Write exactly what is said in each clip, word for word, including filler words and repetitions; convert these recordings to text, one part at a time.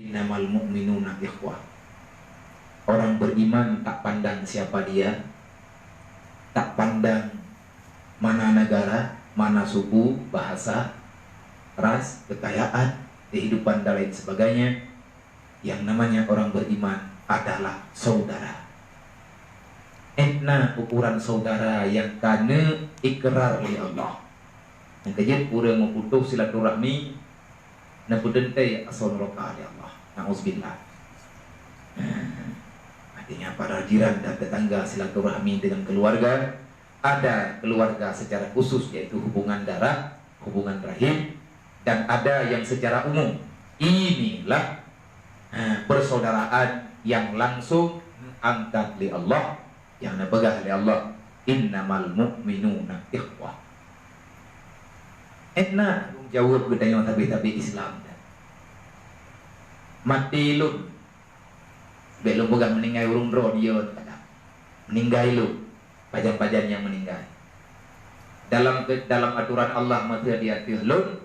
Innamal mu'minuna ikhwah. Orang beriman tak pandang siapa dia, tak pandang mana negara, mana suku, bahasa, ras, kekayaan, kehidupan dan lain sebagainya. Yang namanya orang beriman adalah saudara. Ena ukuran saudara yang kana ikrar lé Allah. Nyang keujeuet ureuëng meuputoh silaturahmi, neupeuteuntée asoe neuraka lé Allah. Nauzubillah. Artinya, para jiran dan tetangga silaturahmi dengan keluarga, ada keluarga secara khusus, yaitu hubungan darah, hubungan rahim, dan ada yang secara umum. Inilah, eh, persaudaraan yang langsung angkat lé Allah, yang neupeugah lé Allah, "Innamal mu'minuna ikhwah." Ena tanggung jaweueb geutanyoe sabe-sabe Islam. Maté lôn, bék lôn peugah meuninggai ureuëng droe, dia kata, meuninggai lôn, pajan-pajan nyang meuninggai. Dalam, dalam aturan Allah, masa di ateueh lôn,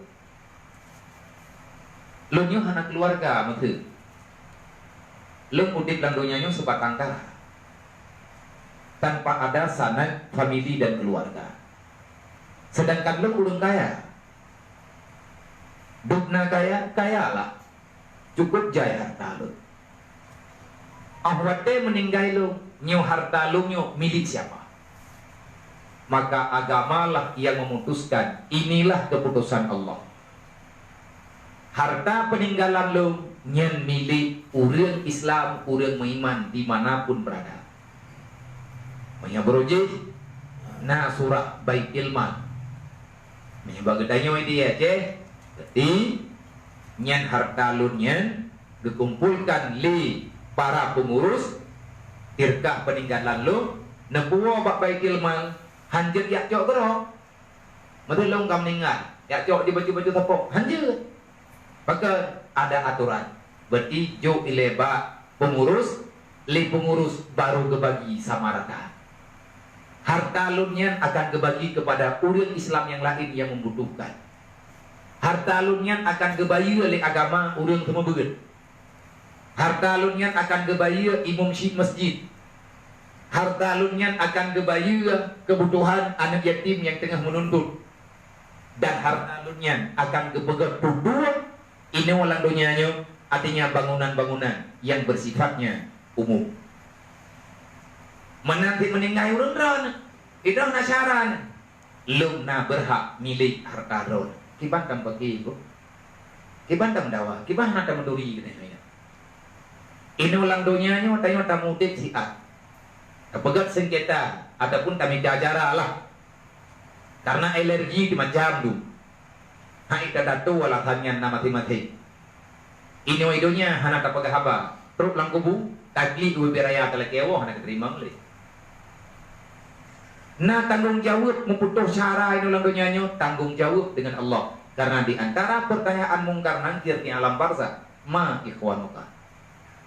lôn nyoe hana keluarga, masa lôn udeb lam donya nyoe sibatang kara, tanpa ada sanad famili dan keluarga. Sedangkan lôn ureuëng kaya. Dubna kaya, kayalah. Cukup jai harta lôn. Ah watée meuninggai lôn, nyoe harta lôn nyoe milék siapa? Maka agamalah yang memutuskan, inilah keputusan Allah. Harta peuninggalan lôn nyan milék ureuëng Islam, ureuëng meuiman di mana pun berada. Meunyoe beurujih, na surah Baitul Mal. Meunyoe bak geutanyoe di Aceh, berarti nyan harta lôn nyan geukumpolkan lé para peungurus tirkah peuninggalan lôn, neupuwoe bak Baitul Mal, hanjeuet jak cok keudroe. Meuteulông ka meuninggai, jak cok di baju-baju sapok, hanjeuet. Pakon ada aturan. Berarti jok ilée bak peungurus, lé peungurus baru geubagi sama rata. Harta lôn nyan akan geubagi kepada ureuëng Islam nyang laén nyang membutuhkan. Harta lôn nyan akan geubayeue lé agama ureuëng seumeubeuet. Harta lôn nyan akan geubayeue imum syik masjid. Harta lôn nyan akan geubayeue keubutuhan aneuëk yatim nyang teungoh meununtut. Dan harta lôn nyan akan geupeugét tutoe inoe lam donya nyoe, artinya bangunan-bangunan yang bersifatnya umum. Meunan cit meuninggai ureuëng droeneuh, idong na syarat, lôn na beurhak milék harta droeneuh. Kiban tam bagi, Bu? Kiban tam dawa? Kiban hana tam meuturi keunoe nyoe? Inoe lam donya nyoe tanyoe tameudeb siat. Tapeugét sengketa ataupun tamita jara lah. Karena alergi di macam tu. Hai ka tatu alasan nyan na maséng-maséng. Inoe i donya hana tapeugah haba. Trok lam kubu, taklik ubé raya talakée woe hana geuteurimong lé. Na tanggong jaweueb meuputoh syara inoe lam donya nyoe, tanggong jaweueb dengan Allah. Karena di antara pertanyaan Mungkar Nakir di alam barzakh, "Ma ikhwanuka?"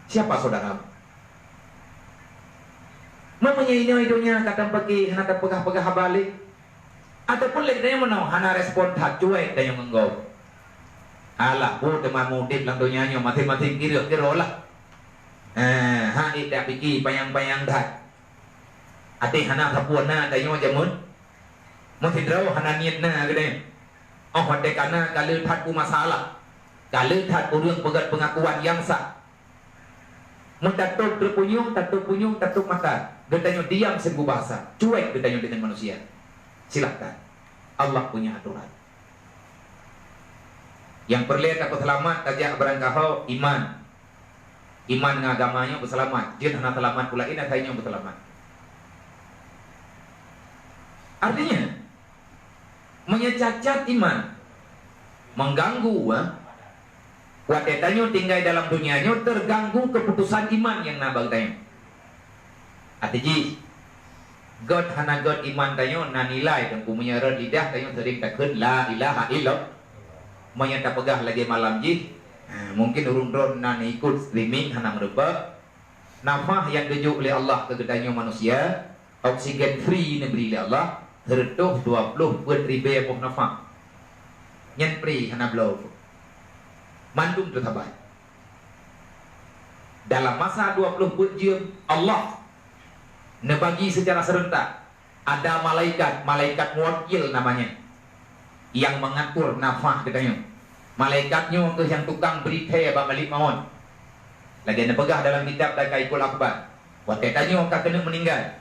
Siapa saudaramu? Meunyoe inoe i donya ka tampaki hana tapeugah-peugah haba lé, ataupun lé geutanyoe meunoe hana respon that, cuek tanyoe ngon gob. Alah, peue teuma meudeb lam donya nyoe maséng-maséng kireuh-kireuh lah. Eh, han ék tapike panyang-panyang that. Até hana sapeue na tanyoe jameun. Meusidroe hana niet na geude. Óh watée ka na ka le that peue masalah. Ka le that ureuëng peugét peungakuan nyang sah. Meutatôb teupunyueng, tatôb punyueng, tatôb mata. Geutanyoe diam seubu bahasa. Cuek geutanyoe deungon manusia. Silahkan. Allah punya aturan. Nyang peureulée tapeuseulamat tajak barangkaho iman. Iman ngon agama nyoe peuseulamat. Jeuet hana seulamat pula, inan sainyoe peuseulamat. Artinya, meunyoe cacat iman, mengganggu, ha? Watée tanyoe tinggai dalam dunia nyoe, terganggu keputusan iman nyang na bak tanyoe. Até jih, gét hana gét iman tanyoe na nilai, teungku, meunyoe rot lidah tanyoe sering takheun la ilaha illallah. Meunyoe tapeugah lagée malam jih, ha, mungkin ureuëng droe na ikot streaming hana meureubah. Nafah nyang geujok lé Allah keu geutanyoe manusia, oksigen free neubri lé Allah, seureutôh dua ploh peuet ribée boh nafah. Nyan free hana bloe. Mandum teusabai. Dalam masa dua puluh peuet jeuem, Allah neubagi secara serentak. Ada malaikat, malaikat muwakil namanya, yang mengatur nafah geutanyoe. Malaikat nyoe keuh nyang tukang bri thèe bak malik mawöt. Lagèe neupeugah dalam kitab Daqaiqul Akhbar, watèe tanyoe ka keuneuk meuninggai,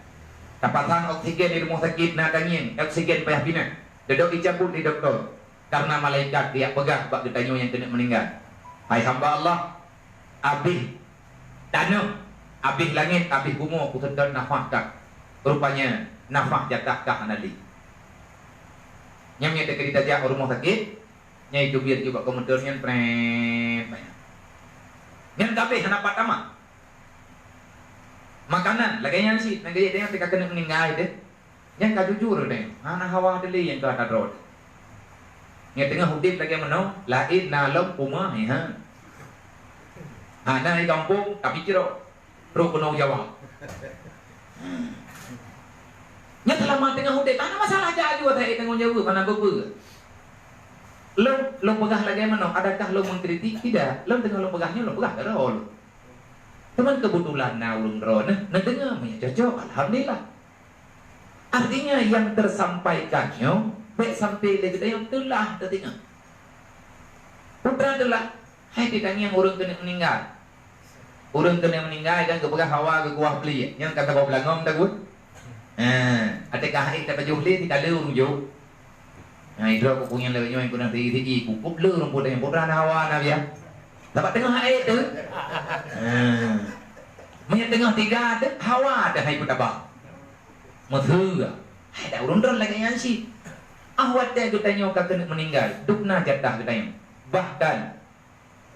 tapasang oksigen di rumoh sakét na tangieng, oksigen payah pinah, dudoe jicabut lé dokto. Karena malaikat geujak peugah bak geutanyoe nyang keuneuk meuninggai, "Hai hamba Allah, abéh tanoh, abéh langét, abéh bumoe kuseutôt nafah kah. Rupanya nafah jatah kah hana lé." Nyan meunyo teukeudi tajak u rumoh sakét, nyan iteubiet ju bak komputer nyan, prét, banyak. Nyan ka abéh hana pat tamat. Makanan lagèe nyan cit, na geujak teuka keuneuk meuninggai teuh. Nyang ka jujur deh, hana hawa teuh lé nyang ka tadroe. Nyang teungoh udép lagèe meunoe, laén na lom uma, ya. Hana di gampông, tapi ciro. Trok keunoe Jawa. Nyang seulama teungoh udép, hana masalah jak aju asai tanggong jaweueb, hana beubeu. Lôn, lôn peugah lagèe meunoe, adakah lôn mengkritik? Tidak. Lôn teungoh lôn peugah nyoe, lôn peugah keudroe lôn. Teuma keubeutulan na ureueng droeneuh neudeungoe, meunyo cocok, alhamdulillah. Artinya, nyang teusampaikan nyoe bèk sampai lé geutanyoe teulah teudeungoe. Peue teuma teulah, hai teutangieng ureueng keuneuk meuninggai. Ureueng keuneuk meuninggai dan geupeugah hawa geukuah pliek, nyan ka saboh beulangong tagut. Ha, até ka hai tapajoh lé, sikaleue ureueng jok. Nah, idroe kuku nyang lewat nyoe, peue na sigi-sigi, kukup le rumput nyang putra na hawa na biah. Sabab teungoh hai teuh. Ha. Meunyo teungoh tiga teuh, hawa teuh hai peutabah. Meuseu. Hai dak ureueng droen lagèe nyan cit. Ah, watèe geutanyoe ka keuneuk meuninggai, dubna jatah geutanyoe. Bahkan,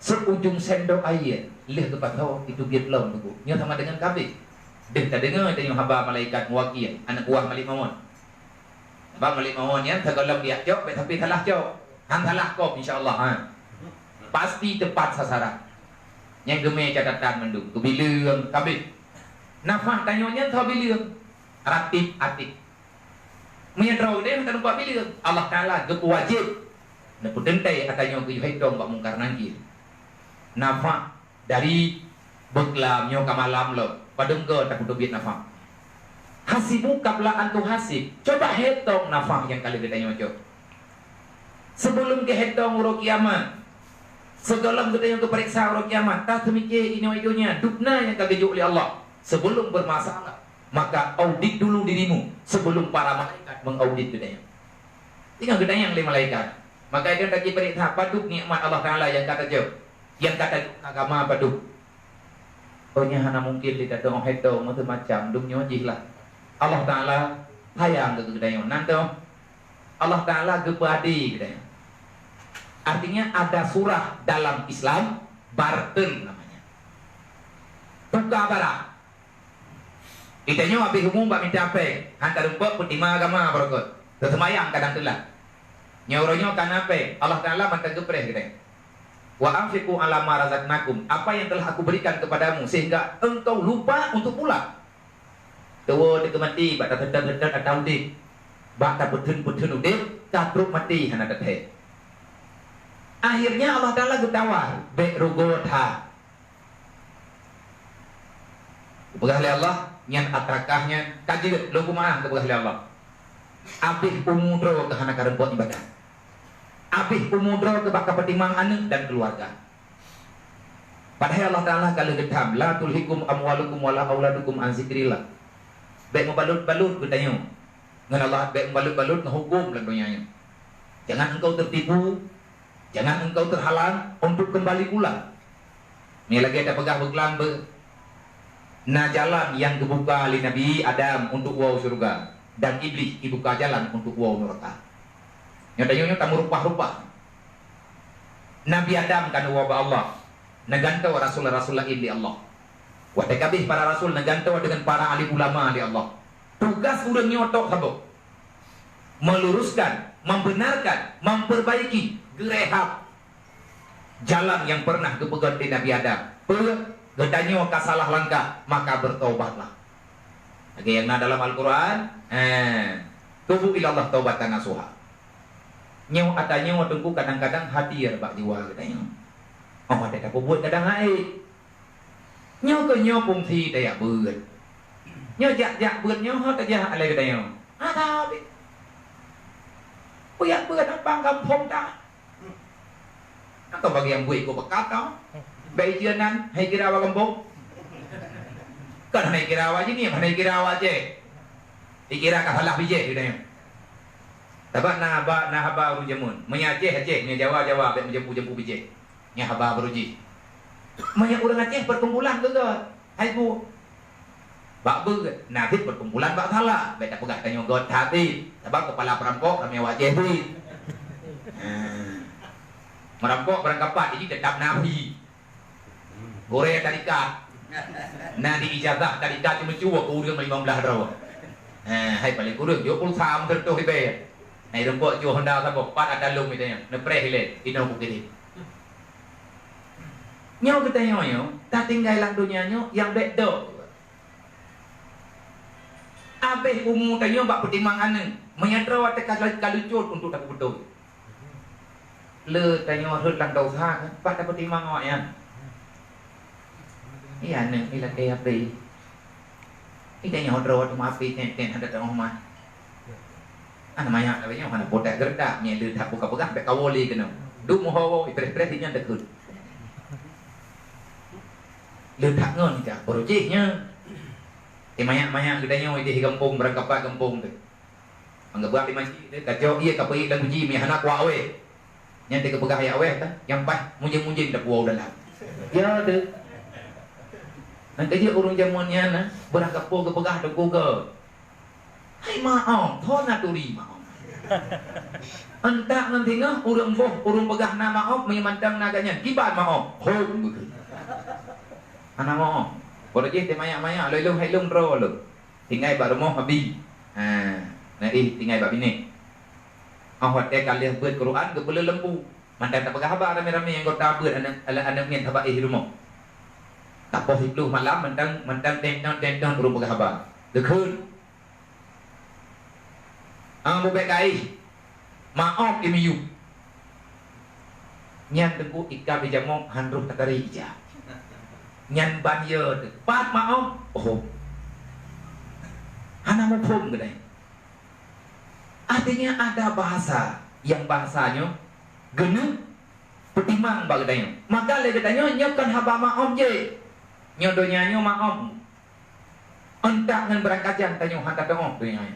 seujong sendok aie lheueh geupasoe, itu biet lom teungku. Nyoe sama deungon ka abéh. Deuh tadeungoe tanyoe haba malaikat muwakil, aneuk buah malik mawöt. Sabab malik mawöt nyan sigohlom geujak cok, bèk tapi salah cok. Han salah kop, insya Allah, ha. Pasti teupat sasaran. Nyang geumè catatan mandum, keubileung ka abéh. Nafah tanyoe nyan soe bileung? Ratib Atid. Meunyo droe geutanyoe hana tateumpat bileung, Allah Taala geupeuwajéb neupeuteuntèe ata nyoe geuyue hitong bak Mungkar Nakir. Nafah dari beuklam nyoe ka malam lom, padum goe tapeuteubiet nafah. Hasibu qabla an tuhasib. Coba hitong nafah nyang ka lheueh geutanyoe cok. Sibeulom geuhitong uroe kiamat, sigohlom geutanyoe geupareksa uroe kiamat, taseumiké inoe donya, dubna nyang ka geujok lé Allah. Sibeulom beumasalah, maka audit dulu dirimu sebelum para malaikat mengaudit geutanyoe. Teungoh geutanyong lé malaikat, maka itu taji pareksa padub nikmat Allah Taala nyang ka tajok, nyang ka tajok agama padub. Oh, nyan hana mungken lé tateupue, meuteumacam, dum nyoe jih lah. Allah Taala sayang keu geutanyoe. Nan toh, Allah Taala geupeuadé geutanyoe. Artinya ada surah dalam Islam, barter namanya. Tukar barang. Geutanyoe habéh umu bak mita péng, han tarumpok peutima agama barokot. Teuseumayang kadang teulat. Nyoe uroe nyoe kana péng, Allah Taala mantong geupreh geutanyoe. "Wa anfiqu ala ma razaqnakum," apa yang telah Aku berikan kepadamu, sehingga engkau lupa untuk pulang. Tuwoe teuka maté bak taseutôt-seutôt ata udép, bak tapeutheun-peutheun udép, ka trok maté hana tathèe. Akhirnya Allah Taala geutawar, bèk rugoe that. Geupeugah lé Allah, nyan ata kah nyan ka jeuet, lôn peumeu'ah, geupeugah lé Allah. Habéh umu droe keuh hana kareumpok ibadat. Habéh umu droe keuh bak kapeutimang aneuk dan keuluwarga. Padahai Allah Taala ka lheueh geutham, "La tulhikum amwalukum wala auladukum an zikrillah." Bèk meubalot-balot geutanyoe ngon Allah, bèk meubalot-balot ngon huköm lam donya nyoe. Jangan engkau tertipu, jangan engkau terhalang untuk kembali pulang. Nyoe lagèe tapeugah beuklam beu, na jalan nyang geubuka lé Nabi Adam untuk woe syeuruga, dan Iblih ibuka jalan untuk woe nuraka. Nyoe tanyoe nyoe tameurubah-rubah. Nabi Adam ka neuwoe bak Allah, neugantoe rasul-rasul laén lé Allah. Watèe ka abéh para rasul neugantoe deungon para alim ulama lé Allah. Tugas ureueng nyoe tok saboh, meluruskan, membenarkan, memperbaiki, geurehab jalan nyang pernah geupeugöt lé Nabi Adam. Peue? Geutanyoe ka salah langkah, maka bertobatlah. Lagèe nyang na dalam Al-Quran, eh, "Tubu ilallah taubatan nasuha." Nyoe ata nyoe teungku kadang-kadang hadir bak jiwa geutanyoe. Oh, watèe tapeubuet kadang hana ék. Nyoe keuh nyoe fungsi tajak beuet. Nyoe jak-jak beuet nyoe ho tajak alai geutanyoe. Hana habéh. Peujak beuet abang gampông that. Atau bagi nyang buet keu bekat tau. Bèk ijeuet nan, hai kira awak gampông. Kan hai kira awak Aceh, hai kira awak Aceh. Dikira ka salah bijéh geutanyoe. Sabab na haba, na haba ureueng jameun. Meunyoe Aceh, Aceh, meunyoe Jawa, Jawa, bèk meujampu-jampu bijéh. Nyan haba barô jih. Meunyoe ureueng Aceh perkumpulan keu göt, hai bu. Bak beuet, na cit perkumpulan bak salah. Bèk tapeugah tanyoe göt that cit. Sabab keupala peurampok ramè awak Aceh cit. Ha. Meurampok barangkapat, jadi teutap na pih. Gurèe tarikat. Na di ijazah tarikat cuma cuba keu ureueng limong blah droe. Ha, hai paléng kureueng jok pulsa meuteureutoh ribèe. Hai rumpok jok honda saboh, pat ata lôn geutanyoe. Neupreh ilèe, inoe kukirém. Nyoe geutanyoe nyoe, tatinggai lam donya nyoe nyang bèk dok. Abéh umu tanyoe bak peutimang aneuk, meunyoe droe teuka ka lucut untuk tapeubeutôi. Le tanyoe rhot lam dosa kan, bak tapeutimang awaknyan. Iya, aneuk ni lakèe api. Ih, tanyoe droe teuma api tén-tén hana teuoh mat. Ana manyak lagèe nyoe hana podak geureudak, nyan le that buka peugah bèk kawoe lé keunoe. Duek meuho woe, ipreh-preh nyan teukeut. Le that ngon ka, baru jih nyan. Eh, manyak-manyak geutanyoe idéh gampông, beurangkapat gampông teuh. Anggeubeurah lima ji teuh, kacok ié ka peuék lam guci, meuhana kuak wéh. Nyan teuh geupeugah yak wéh teuh, nyang paih mujeng-mujeng tapuwoe u dalam. Ya teuh. Nyan keuh jeuet ureueng jameun nyan na, beurangkapat geupeugah teuh kuga. Hai maoh, thon na turi maoh. Entak ngon singoh ureueng boh, ureueng peugah na maoh, meunyoe mantong na gobnyan, kiban maoh. Hom beutôi. Hana maoh. Baru jih teuh manyak-manyak, lôn ilôn hai lôn droe lôn. Tinggai bak rumoh abi. Ha, na ih tinggai bak binéh. Óh watèe ka lheueh beuet Quran geupeuleueh lampu. Mantong tapeugah haba ramé-ramé anggota beuet aneuk, aneuk miet haba éh rumoh. Tapoh siplôh malam mantong, mantong teng-tong, teng-tong ureueng peugah haba. Geukheun. Ang bubek gaih. Maoh imiyup. Nyan teungku ikab ijamok han roh tatari ija. Nyan ban yo teuh. Pat maoh? Oh. Hana muphom geutanyoe. Artinya ada bahasa yang bahasa nyoe geuneuk peutimang bak geutanyoe. Maka lé geutanyoe nyoe kon haba maoh jih. Nyoe donya nyoe maoh. Entak ngon beurangkajan tanyoe hana teuoh donya nyoe.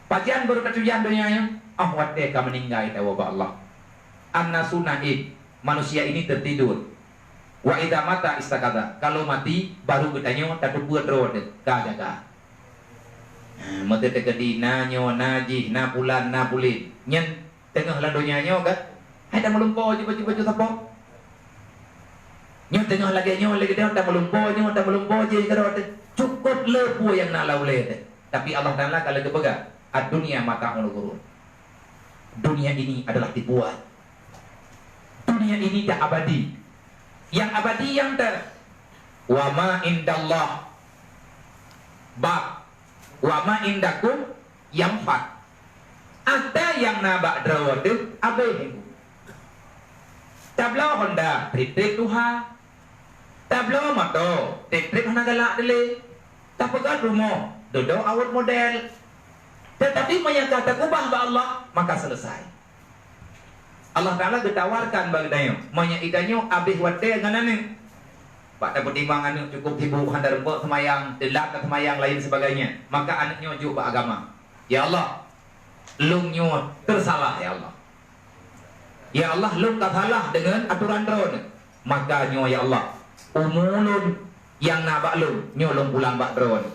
Pajan baru tatujan donya nyoe? Óh watèe ka meuninggai tawoe bak Allah. An-nasu na'im, manusia ini tertidur. Wa idza mata istaqadza, kalau mati baru geutanyoe tateupeue droe teuh ka jaga. Ha, meuteukeudi na nyoe, na jih, na pulan, na pulen. Nyan teungoh lam donya nyoe kan? Hai tameulumpo jih baju-baju sapo. Nyoe teungoh lagèe nyoe lagèe nyoe tameulumpo nyoe, tameulumpo jih keudroe teuh. Cukôp le peue nyang na lam ulèe teuh. Tapi Allah Taala ka lagèe peugah, "Ad-dunya mata'ul ghurur." Dunia ini adalah tipuan. Dunia ini tak abadi. Yang abadi yang ter-, wa ma indallah baq, wa ma indakum yanfad. Ata nyang na bak droe teuh abéh. Tabloe honda, trép-trép tuha. Tabloe moto, trép-trép hana galak dilé. Tapeugöt rumoh, dudoe awot model. Tetapi meunyoe ka takeubah bak Allah, maka selesai. Allah Taala geutawarkan bak geutanyoe, meunyoe geutanyoe abéh watèe ngon aneuk. Bak tapeutimang aneuk cukôp sibuk, hana rumpok seumayang, teulat ka seumayang, lain sebagainya, maka aneuk nyoe jok bak agama. Ya Allah, lôn nyoe teusalah, ya Allah. Ya Allah, lôn ka salah deungon atoran Droeneuh. Maka nyoe, ya Allah, umu lôn nyang na bak lôn, nyoe lôn pulang bak Droeneuh.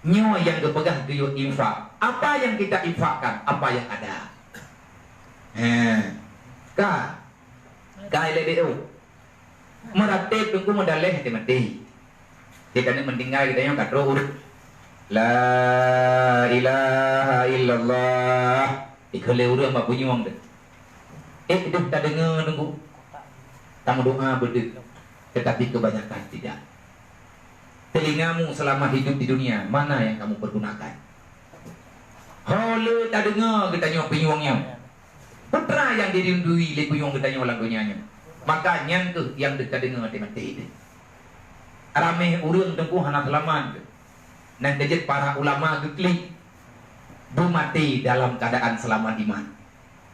Nyoe nyang geupeugah geuyue infak. Apa yang kita infakkan? Apa yang ada. He. Ka. Ka ilée D O. Meuratéb teungku meudaleh até maté. Di keuneuk meutinggai geutanyoe ka trok ureueng. La ilaha illallah. Ikheun lé ureueng bak punyueng teuh. Eh, deuh tadeungoe teungku. Tameudoa beudeuh. Tetapi kebanyakan tidak. Telingamu selama hidup di dunia, mana yang kamu pergunakan? Ho le tadeungoe geutanyoe punyueng nyoe. Peue teuma nyang dirindui lé punyueng geutanyoe lam donya nyoe. Maka nyan kheueh nyang deuh tadeungoe até maté teuh. Ramé ureuëng teungku hana seulamat. Nyang keujeuet para ulama geuklik, beumaté dalam keuadaan seulamat iman.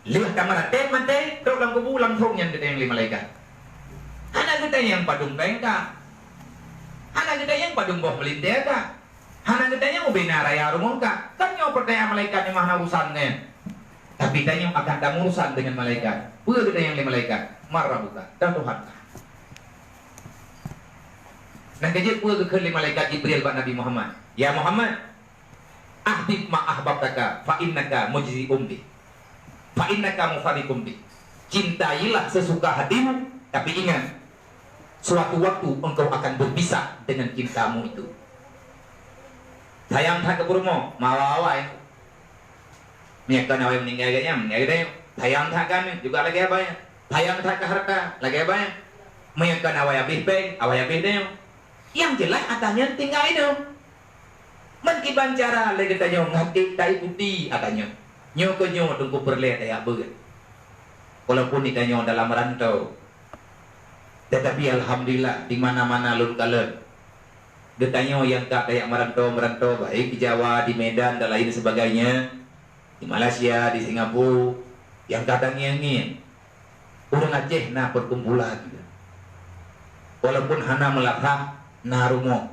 Lheueh ka meuratém maté, trok lam kubu langsong nyan geutanyong lé malaikat. Hana geutanyong padum péng ka. Hana geutanyong padum boh meulintée ka. Hana geutanyong ubena raya rumoh ka. Kan nyoe peutanyaan malaikat nyang hana urusan nyan. Tapi tanyoe akan tamurusan deungon malaikat. Peue geutanyong lé malaikat? "Man rabbuka?" Dan Tuhan ka. Nyang keujeuet peue geukheun lé malaikat Jibril bak Nabi Muhammad? "Ya Muhammad, ahbib ma ahbabtaka fa innaka mujzi'un bih. Fa innaka mufariqun bih." Cintailah sesuka hatimu, tapi ingat, suatu waktu engkau akan berpisah dengan cintamu itu. Sayang that keu peurumoh, mawa-awa ya. Meunyoe kon awai meuninggai geuh nyan, meuninggai geuh nyan. Sayang that keu aneuk, juga lagée awai. Sayang that keu hareuta, lagée awai. Meunyoe kon awai habéh péng, awai habéh nyoe. Nyang jeulaih ata nyan tinggai nyoe. Meukiban cara lé geutanyoe ngat ék taikuti ata nyoe. Nyoe keuh nyoe teungku peureulée tajak beuet. Walaupun geutanyoe dalam rantau, tetapi alhamdulillah di mana-mana lôn kalon. Geutanyoe nyang ka tajak meuranto-meuranto, baik di Jawa, di Medan dan lain sebagainya, di Malaysia, di Singapura, nyang ka tangieng-ngieng. Ureuëng Aceh na perkumpulan. Walaupun hana meulasah, na rumoh.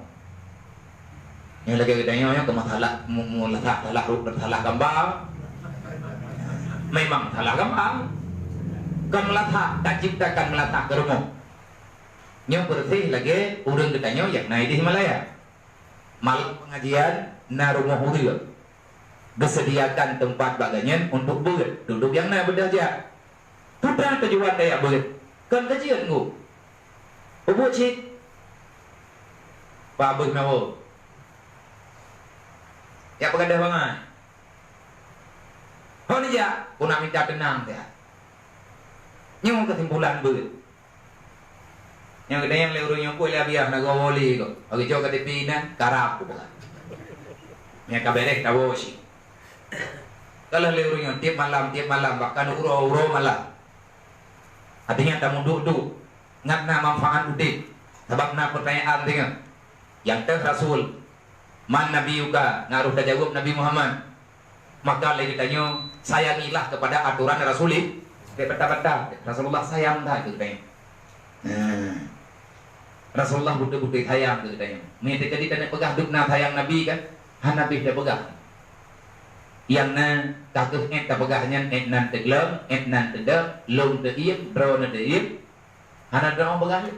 Nyang lagée geutanyoe nyoe keu masalah mu-, meulasah salah ru-, salah gambar. Memang salah gambar. Kon meulasah, taciptakan meulasah keu rumoh. Nyoe beureuséh lagée ureuëng geutanyoe nyang na idéh Malaya. Malam pengajian na rumoh ureuëng. Geuseudiakan teumpat bak geuhnyan untuk beuet, dudoe nyang na beudôh jak. Peue tujuan tajak beuet? Kon keu jeuet ngu. Peubuet cit. Babeuh na woe. Jak peugadôh bangai. Hon jak, puna mita teunang jak. Nyoe keusimpulan beuet. Nyang geutanyoe lé ureuëng nyoe keu lé abiah na goe woli kok. Bagi cok K T P inan, karab kupeugah. Nyang ka beres tawoe cit. Kalau lé ureuëng nyoe tiep malam, tiep malam, bahkan uroe-uroe malam. Artinya tamuduek-duek, ngat na manfaat udeb, sabab na peutanyaan deungon. Nyang teuh Rasul, "Man nabiyuka?" Na roh tajaweueb Nabi Muhammad. Maka lé geutanyoe sayangilah kepada aturan Rasulullah. Bék bata-bata, Rasulullah sayang that keu geutanyoe. Nah, Rasulullah beutôi-beutôi sayang keu geutanyoe. Meunyoe teukeudi taneuk peugah dubna sayang Nabi kan, hana bih tapeugah. Nyang na ka kheueh ék tapeugah nyan ék nan teugleng, ék nan teudong, lôn teuiem, droeneuh teuiem. Hana droe peugah lé.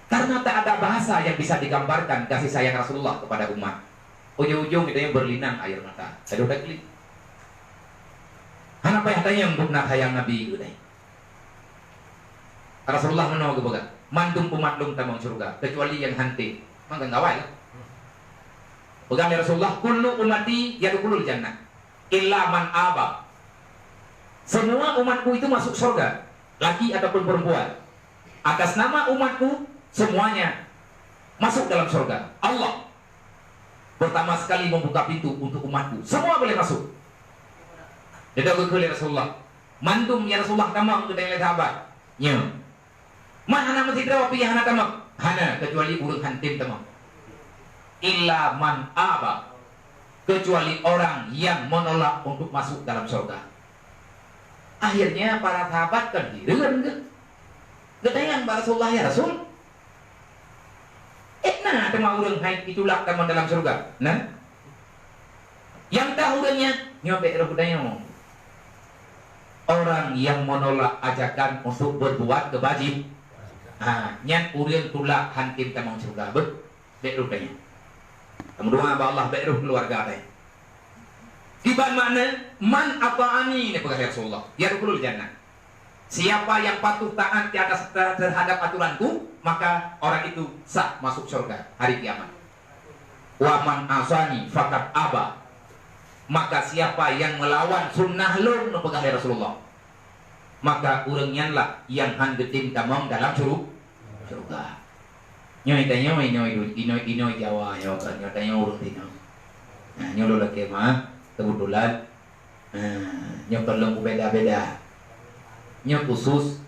Karena tak ada bahasa yang bisa digambarkan kasih sayang Rasulullah kepada umat. Ujung-ujung geutanyoe berlinang air mata. Aduh, dah klik. Hana payah tanyong guna sayang Nabi geutanyoe. Rasulullah meunoe geupeugah, "Mandum umat lôn tamong syurga, kecuali nyang hanté." Mangka gawai lah. Peugah lé Rasulullah, "Kullu ummati yadkhulul jannah, illa man aba." Semua umatku itu masuk surga, laki ataupun perempuan. Atas nama umatku, semuanya masuk dalam surga. Allah pertama sekali membuka pintu untuk umatku. Semua boleh masuk. Dia dah geukheun lé Rasulullah. "Mandum ya Rasulullah tamong," keu lé sahabat. Nyo. "Man hana meusidroe pih hana tamong?" "Hana, kecuali ureuëng hanté tamong." "Illa man aba," kecuali orang yang menolak untuk masuk dalam surga. Akhirnya para sahabat kan hireuen geuh. Geutanyong bak Rasulullah, "Ya Rasul, ék na teuma ureuëng hai itulak tamong dalam syeuruga?" "Na." "Nyang ka ureuëng nyan?" "Nyoe bék roh geutanyoe. Orang yang menolak ajakan untuk berbuat kebaji-, ha, nyan ureuëng tulak hantom tamong syeuruga." Bék roh geutanyoe. Kamoe doa bak Allah bék roh keuluwarga tanyoe. Kiban makna, "Man ata'ani," neupeugah Rasulullah, "yadkhulul jannah." Siapa yang patuh taat di atas ter-, terhadap aturanku, maka orang itu sah masuk syurga hari kiamat. "Wa man asani faqad aba." Maka siapa yang melawan sunnah lôn, neupeugah lé Rasulullah, maka ureuëng nyan lah nyang hán geutem tamong dalam syuru-, syeuruga. Nyoe tanyoe inoe, inoe, inoe Jawa nyoe kan, nyoe tanyoe ureuëng sinoe. Nah, nyoe lôn lakée meuah, keubeutulan. Nah, nyoe kon lôn kubeda-beda. Nyoe khusus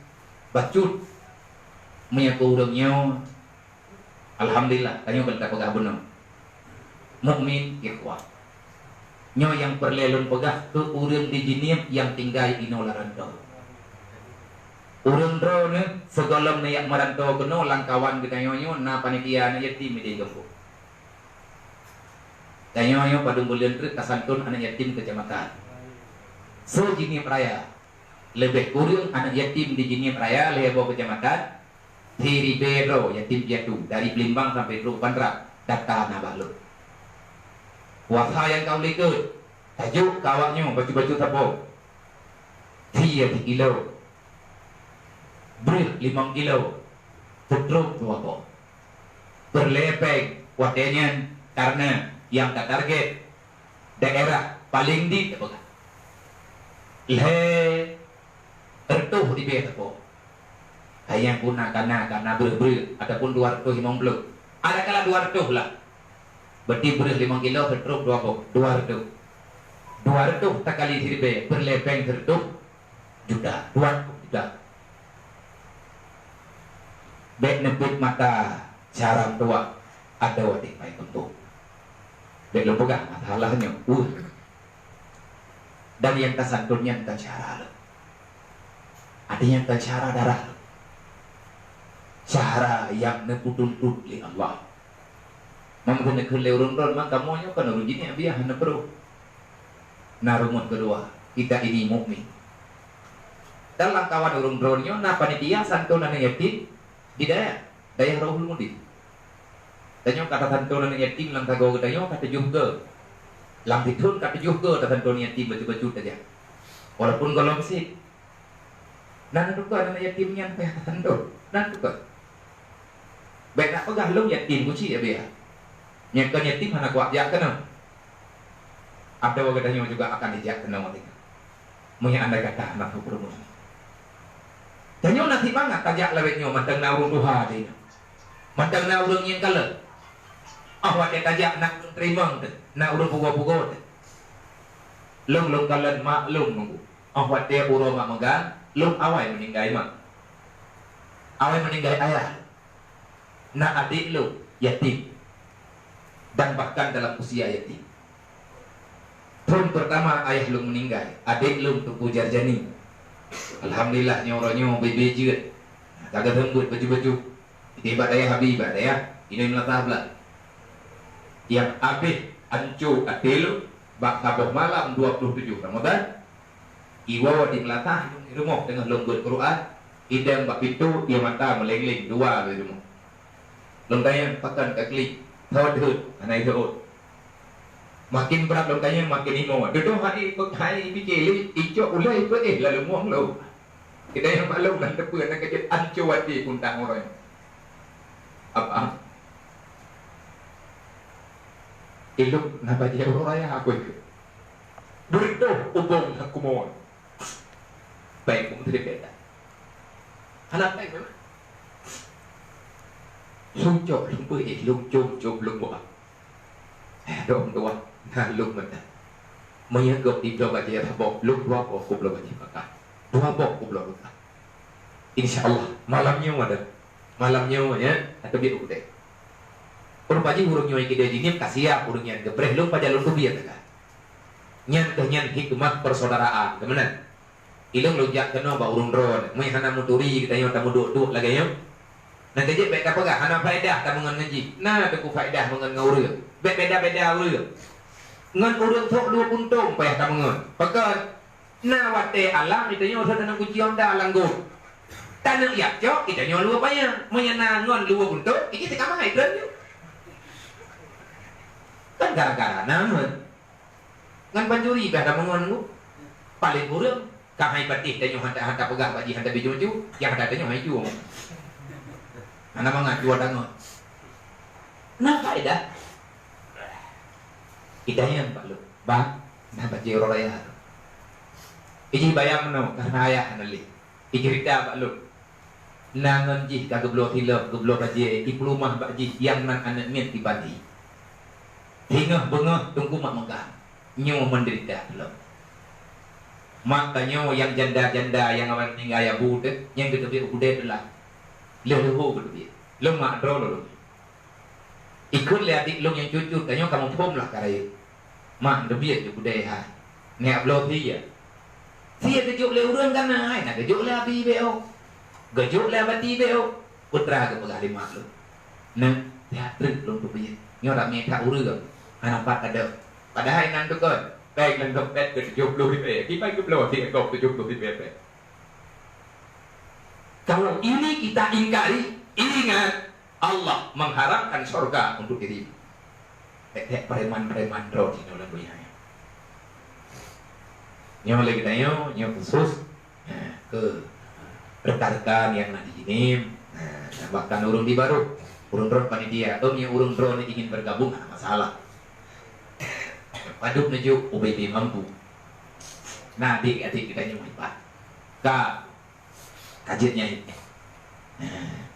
bacut. Meunyoe keu ureuëng nyoe, Alhamdulillah, tanyoe ka tapeugah bunoe. Mukmin, ikhwah. Nyoe nyang peureulée lôn peugah keu ureuëng di Jeunieb nyang tinggai inoe lam rantô. Ureuëng droeneuh sigohlom neujak meurantô keunoe lam kawan geutanyoe nyoe na panitia aneuk yatim di gampông. Tanyoe nyoe padum buleuen treuk tasantun aneuk yatim keucamatan. Se-Jeunieb Raya, leubeh kureueng aneuk yatim di Jeunieb Raya lhée boh keucamatan, siribée droe yatim piatu dari Beulimbang sampai trok Pantrap, data na bak lôn. Kuasa nyang ka u likot, tajok keu awaknyoe bacut-bacut sapo. Sie sikilo, breueh limong kilo, seutrok dua boh. Peureulée péng watée nyan kareuna nyang tatarget daerah paleng dit tapeugah. Lhée reutôh ribée sapo. Hai nyang guna kana, kana breueh-breueh ataupun dua reutôh limong ploh. Adakala dua reutôh lah. Berarti breueh limong kilo seutrok dua boh, dua reutôh. Dua reutôh takali siribée peureulée péng seureutôh juta, dua reutôh juta. Bék neupeuet mata carang tuak ateueh watée pai keumpung. Bék lôn peugah masalah nyoe, uh. Dan nyang tasantun nyan ka cara lom. Ada nyang ka cara darah lom. Cara nyang neupeutuntut lé Allah. Meukeuneuh keu lé ureuëng droe, maka kamoe nyoe kon ureuëng jinek biah hana peureuh. Na rumoh keudua, kita ini mukmin. Dan lam kawan ureuëng droe nyoe na panitia santun aneuk yatim di dayah, dayah Rohul Mudi. Tanyoe ka tasantun aneuk yatim lam sagoe geutanyoe ka tujoh go. Lam sithon ka tujoh go tasantun yatim bacut-bacut saja. Walaupun gohlom sit. Nan tukon aneuk yatim nyan payah tasantun. Nan tukon. Bék nak peugah lôn yatim kuci ya biar. Nyang kon yatim hana kuat jak keunoe. Atau geutanyoe juga akan dijak keunoe teuka. Meunyoe andai kata hana peureumeun. Tanyoe na simangat tajak lawét nyoe mantong na ureuëng tuha di nyoe. Mantong na ureuëng nyang kalon. Oh watée tajak na ureuëng teurimong teuh, na ureuëng pugoe-pugoe teuh. Lôn lôn kalon mak lôn nunggu. Oh watée uroe mak meugan, lôn awai meuninggai mak. Awai meuninggai ayah. Na adék lôn yatim dan bahkan dalam usia yatim. Thon peurtama ayah lôn meuninggai, adék lôn Teungku Jarjani. Alhamdulillah nyoe uroe nyoe bebe jeuet. Ka geuseumbeuet baju-baju. Di bak dayah abi bak dayah inong meunasah blah. Nyang abéh anco até lôn bak saboh malam dua puluh tujoh Ramadhan. Iwoe di meulatah lôn i rumoh teungoh lôn beuet Quran, idong bak pintoe, ie mata meuleng-leng dua lé rumoh. Lôn tanyong pakon ka klik, thot heuet, hana ithot. Makin brat lôn tanyong makin imoe. Dudoe hai hai pike lé, icok ulée peuéh lalu mueng lôn. Kita nyang maklum dan teupeu na kejut anco até puntang orang. Apa? Ilok na bajée uroe raya aku ikut. Beureudoh ubông hak kumoe. Baik, ubông teurimong dah. Hana baik memang. Suncok lôn beuéh, lôn com-com lôn buah. Eh, dok dua, na lôn meunan. Meunyoe gob dibloe bajée saboh, lôn dua boh kubloe bajée pakai. Dua boh kubloe luka. Insya Allah, malam nyoe ada. Malam nyoe, ya, atau biar udah. Ureuëng paji ureuëng nyoe kidai jinim ka siap ureuëng nyan geupreh lôn pajan lôn keubiet teuka. Nyan keuh nyan hikmah persaudaraan, keumeunang. Ilong lôn jak keunoe bak ureuëng droe, meunyoe hana meuturi geutanyoe tameuduek-duek lagée nyoe. Nyang keujeuet bék tapeugah hana faedah tameungon ngon jih. Na teungku faedah meungon ngon ureuëng. Bék beda-beda ureuëng. Ngon ureuëng sok dua puntông payah tameungon. Pakon? Na watée alam geutanyoe rhot aneuk kuci Honda lam got. Taneuk jak cok geutanyoe luwa payah. Meunyoe na ngon luwa puntông, ini teuka mahai keu nyoe. Kan gara-gara na ngon. Ngon pancuri beh tameungon ngon. Paléng ureuëng. Ka hai patéh tanyoe hanta-hanta peugah bak jih hanta biju-biju, nyang hanta tanyoe hai jueng. Hana mangat dua tangon. Na faedah? Idayang bak lôn, bang, na bajée uroe raya. Iji bayang meunoe, karena ayah hana lé. Iceurita bak lôn. Na ngon jih ka geubloe silop, geubloe bajée, ipeuleumah bak jih, nyang nan aneuk miet iban jih. Singoh beungoh teungku mak meugang. Nyoe meudeurita lom. Mak tanyoe nyang janda-janda nyang awai meuninggai abu teuh, nyang geuteubiet u keudée teulah. Lheueh leuho geuteubiet. Lom mak droe lom. Ikheun lé adik lôn nyang cut-cut, tanyoe kamoe phom lah ka rayeuk. Mak, neubiet ju keudè hai. Neujak bloe sie. Sie geujok lé ureueng ka na hai, na geujok lé abi B O. Geujok lé abati B O. Putra geupeugah lé mak lôn, "Neu, siat treuk lôn peubiet. Nyoe ramé that ureueng, hana pat adoe. Padahai nan tukon, bèk lôn dompet keu tujoh ploh ribèe. Kiban geubloe sie gob tujoh ploh ribèe bèk." Kalau ini kita ingkari, ingat, Allah mengharamkan sorga untuk dirimu. Tek-tek preman-preman droe jinoe lam donya nyoe. Nyoe lé geutanyoe, nyoe khusus, eh, keu rekan-rekan nyang na di Jeunieb, eh, dan bahkan ureueng di Barôh, ureueng droe panitia, em, nyoe ureueng droe ni ingin bergabung, hana masalah. Padub neujok ubé-bé mampu. Na adik-adik geutanyoe hebat. Ka Ka jeuet nyan.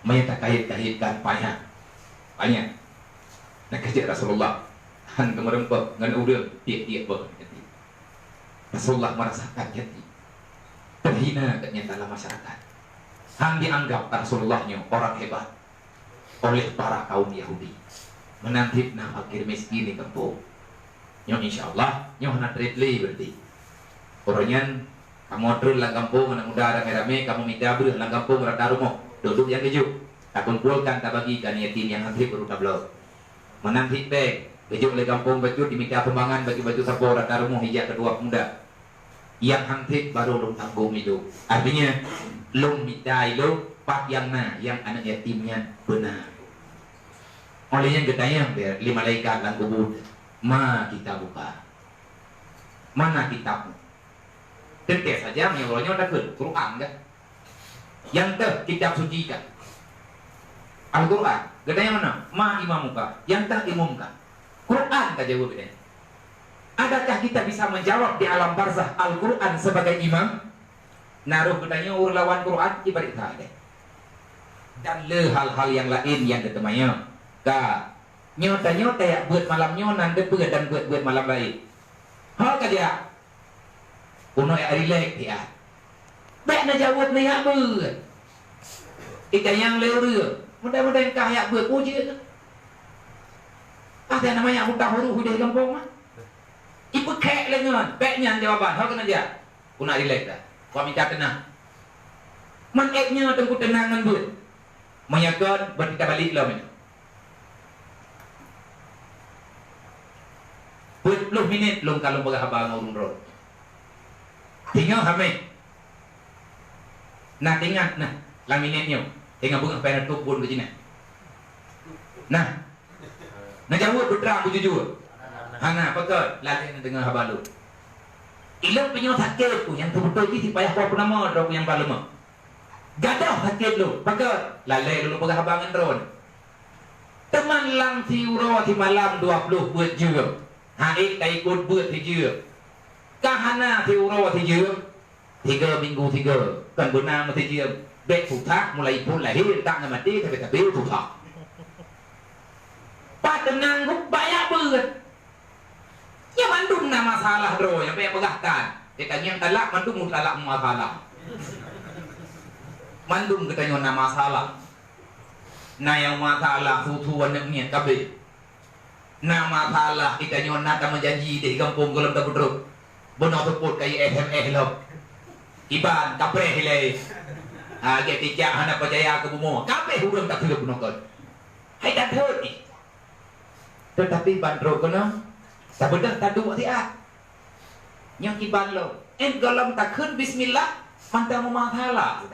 Meunyo takayét-kayét kan payah. Payah. Nah, ka jeuet Rasulullah han geumeureumpok ngon ureueng tiep-tiep boh. Rasulullah merasakan nyan. Terhina gobnyan dalam masyarakat. Han dianggap Rasulullah nyoe orang hebat oleh para kaum Yahudi. Meunan cit na fakir miskin di gampông. Nyoe insya Allah, nyoe hana treb lé berarti. Uroe nyan, kamoe treun lam gampông, aneuk muda ramé-ramé, kamoe mita breueh lam gampông rata rumoh. Duek-duek nyang keujeuet. Takumpolkan, tabagi keu aneuk yatim nyang han treb baru tabloe. Meunan cit bèe, geujok lé gampông bacut dimita sumbangan bacut-bacut sapo rata rumoh ijak keu dua pemuda. Nyang han treb baru lôn tanggong ilôn. Artinya, lôn mita ilôn pat nyang na nyang aneuk yatim nyan beuna. Óh lheueh nyan geutanyong lé malaikat lam kubu, "Ma kitabuka?" Mana kitabmu? Teuntèe saja meunyoe uroe nyoe takheun, Quran kan? Nyang teuh kitab suci kan? Al-Quran. Geutanyong, "Ma imamuka?" Nyang teuh imum kan? Quran ka jaweueb nyan. Adakah kita bisa menjawab di alam barzakh Al-Quran sebagai imam? Na roh geutanyoe ureueng lawan Quran, ibarat that deh. Dan le hal-hal nyang laén nyang geuteumanyong. Ka, nyoe tanyoe tajak beuet malam nyoe nan deuh beuet dan beuet-beuet malam laén. Ho ka jak? Keunoe jak rilek siat. Bèk neujaweueb neujak beuet. Itanyong lé ureueng, mudah-mudahan kah jak beuet, peue jeuet? Ah, dan nama jak buta huruf udeh gampông ah. Ipeukhèk lé ngon, bèk nyan jawaban, ho keuneuk jak. Keuneuk rilek dah. Kau minta teunang. Man ék nyoe teungku teunang ngon beuet. Meunyoe kon, berarti tabalek lom nyoe. Peuet ploh minit lôn ka lôn peugah haba ngon ureueng droe. Singoh hamé. Nah, teuingat nah, lam minit nyoe. Teungoh beungèh payah neutôp buet keu jihnyan. Nah, neujaweueb beutrang beujujur. Hana, pakon, lalek neudeungoe haba lôn. Ilôn pih nyoe sakét ku, nyang seubeutôi jih sipayah po peunama droe ku nyang paleumoh. Gadoh sakét lôn, pakon, lalek lôn peugah haba ngon droeneuh. Teuma lam siuroe simalam dua ploh beuet jeuem. Hana ék ka ikot beuet sijeuem. Ka hana siuroe sijeuem. Tiga minggu tiga, kan beuna meusti jeuem. Bèk susah, mulai phôn lahé, tak ngon maté, sabe-sabe susah. Pat teunang geuh baya beuet. Nyan mandum na masalah droe, nyang bèk peugah tan. Teuka nyang talak mandum talak masalah. Mandum geutanyoe na masalah. Na nyang masalah, susu aneuk miet kabeh. Na masalah, geutanyoe na tameujanji di gampông gohlom tapeutrok. Bunoe seupôt ka S M S lom. Iban, kapreh ilèe. Ha, gèt ijak hana peucaya keu bumoe. Kabeh ureueng tapeuleueh bunoe kon. Hai that hot jih. Teutapi ban trok keunoe, sabeudôh taduek siat. Nyoe kiban lom. Ét gohlom takheun bismillah, mantong meumasalah.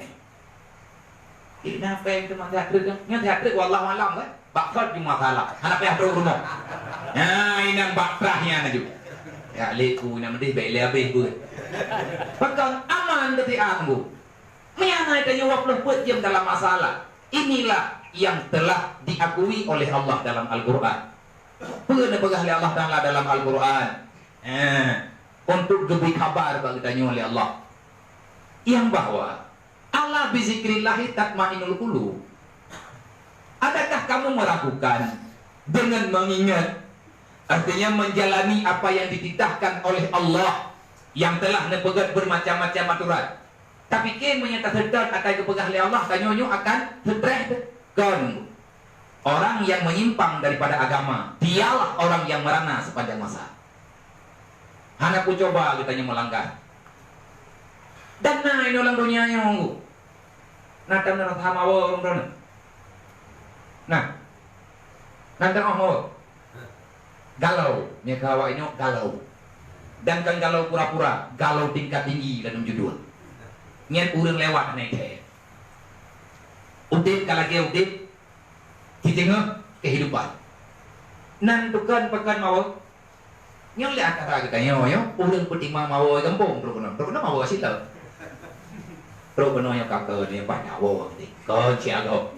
Ih, na péng teuma that treuk nyoe. Nyoe that treuk, wallahu alam kan. Bak phon cuma salah. Hana payah trok rumoh. Nyan inan bak trah nyan aju. Ya, lé ku inan meudeh bèk lé abéh beuet. Pakon aman teuti anggu. Meunan tanyoe dua ploh peuet jeuem dalam masalah. Inilah yang telah diakui oleh Allah dalam Al-Quran. Peue neupeugah lé Allah Taala dalam Al-Quran? Eh, untuk geubri khabar bak geutanyoe lé Allah. Yang bahwa Ala bizikrillahi tatmainnul qulub. Adakah kamu meragukan dengan mengingat, artinya menjalani apa yang dititahkan oleh Allah yang telah neupeugét bermacam-macam aturan? Tapi keu meunyoe taseutôt ata geupeugah lé Allah, tanyoe nyoe akan stres kon. Orang yang menyimpang daripada agama, dialah orang yang merana sepanjang masa. Hana kucuba geutanyoe meulanggar. Dan na inoe lam donya nyoe, na tam na rasa mawa ureuëng droeneuh. Nah, na teuoh mawa. Galau, nyoe keu awak nyoe galau. Dan kan galau pura-pura, galau tingkat tinggi dalam judul. Nyan ureuëng lewat hana thèe. Udeb ka lagée udeb, di teungoh kehidupan. Nan tukon pakon mawa. Nyoe lé antara geutanyoe nyoe, ureuëng peutimang mawa gampông, trok keunoe, trok keunoe mawa silap. Trok keunoe nyoe ka keu nyoe bah nyawa geutanyoe. Kon siagoe.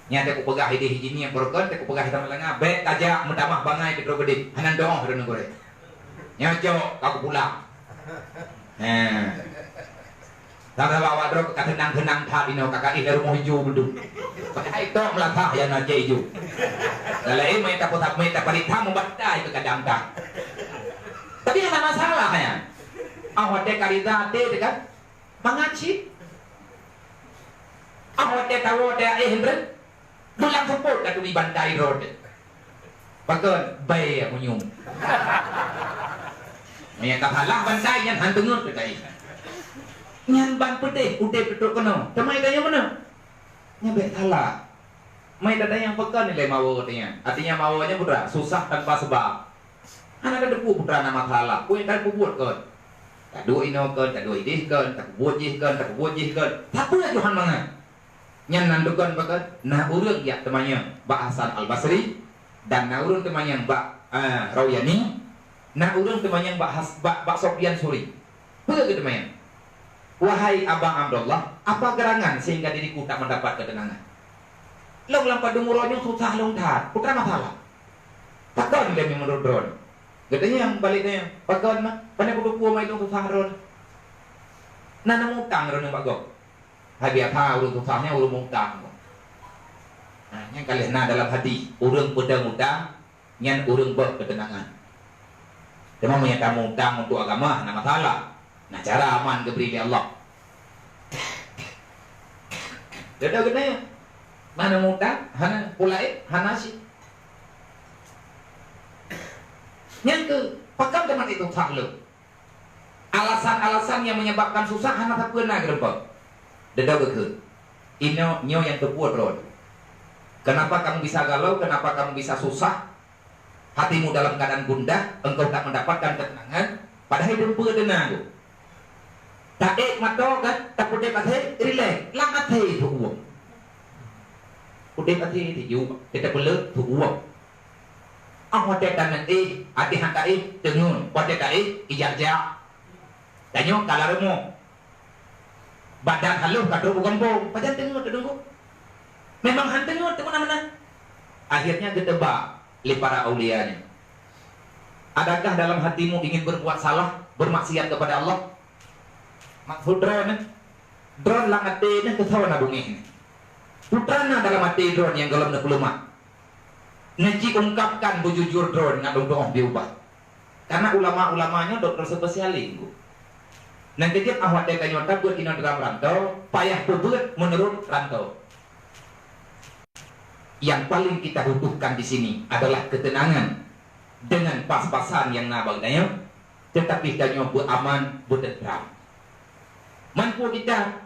Nyan teuku peugah idéh ijin nyan, trok kon teuku peugah hitam langa, bék tajak meutamah bangai keu trok keudeh. Hana doh ureuëng gurée. Nyoe cok ka kupulang. He. Sama bawa droe ka tenang-tenang that inoe, ka kaih lé rumoh ijo beudôh. Padahai tok meulatah nyang na cek ijo. Lalai mai tapeusamai taparit tham mubatai keu kadang-kadang. Tapi hana masalah nyan. Ah watée ka rida até teuh kan? Mangat cit. Ah watée tawoe teuh éh hindreuen. Bulang seupôt ka turi bantai droe teuh. Pakon? Bai aku nyoe. Meunyo ka salah bantai nyan han teungeut keu tai. Nyan ban peudeh udeb trok keunoe. Teuma tanyoe keunoe. Nyan bék salah. Mai tatanyong pakon nilai mawa teuh nyan. Artinya mawa nyan putra susah tanpa sebab. Hana tateupeue putra na masalah. Peue nyang tapeubuet kon. Taduek inoe kon, taduek idéh kon, tapeubuet jih kon, tapeubuet jih kon. Sapeue laju han mangat? Nyan nan dukon pakon, na ureuëng jak teumanyong bak Hasan Al-Basri, dan na ureuëng teumanyong bak, eh, Rauyani, na ureuëng teumanyong bak Has-, bak, bak Sofyan Suri. Peue geuteumanyong? "Wahai Aba Abdullah, apa gerangan sehingga diriku tak mendapat ketenangan? Lôn lam padum uroe nyoe susah lôn that, peue masalah? Pakon lé meunurot droe?" Geuteumanyong balik nyan, "Pakon mah? Pane kuteupeu mai lôn susah droe? Na neumutang droe bak gob." Hai biasa ureuëng susah nyan ureuëng mutang. Nah, nyan ka lheueh na dalam hadis, ureuëng peudong utang nyan ureuëng boh keuteunangan. Teuma meunyo tamutang untuk agama, hana masalah. Na cara aman geubri lé Allah. Dada geutanyoe, mana mutang, hana pulai, hana si. Nyang keu pakon teuma itu tak leuh. Alasan-alasan nyang menyebabkan susah hana sapeue na geureumpok. Deungoe beukeuh. Inoe nyoe nyang teupeue droe. Kenapa kamu bisa galau? Kenapa kamu bisa susah? Hatimu dalam keadaan gundah, engkau tak mendapatkan ketenangan, padahai teupeue deungoe. Taék mata kan, tapeuudép até, rilek, lam até teuuap. Udép até teujuek, teupeuleuek teuuap. Ah watée taneuk éh, até han taéh, teungeut, watée taéh, ijak-jak. Tanyoe ka lam rumoh. Badan halôh ka trok u gampông, pajan teungeut teudeungoe. Memang han teungeut teumeunan-meunan. Akhirnya geuteuba lé para aulia nyan. Adakah dalam hatimu ingin berbuat salah, bermaksiat kepada Allah? Maksud droeneuh, droe lam até nyan keusoe na beungéh nyan. Peue na dalam até droe nyang gohlom neupeuleumat. Neujiungkapkan beujujur droe ngon dong-dong diubah. Karena ulama-ulama nyoe doktor spesialis, Bu. Nyang keujeuet ah watée tanyoe tabeuet inoe dalam rantau, payah peubeuet meunurot rantau. Yang paling kita butuhkan di sini adalah ketenangan dengan pas-pasan nyang na bak geutanyoe, teutapi tanyoe beuaman, beuteuntram. Man peue kita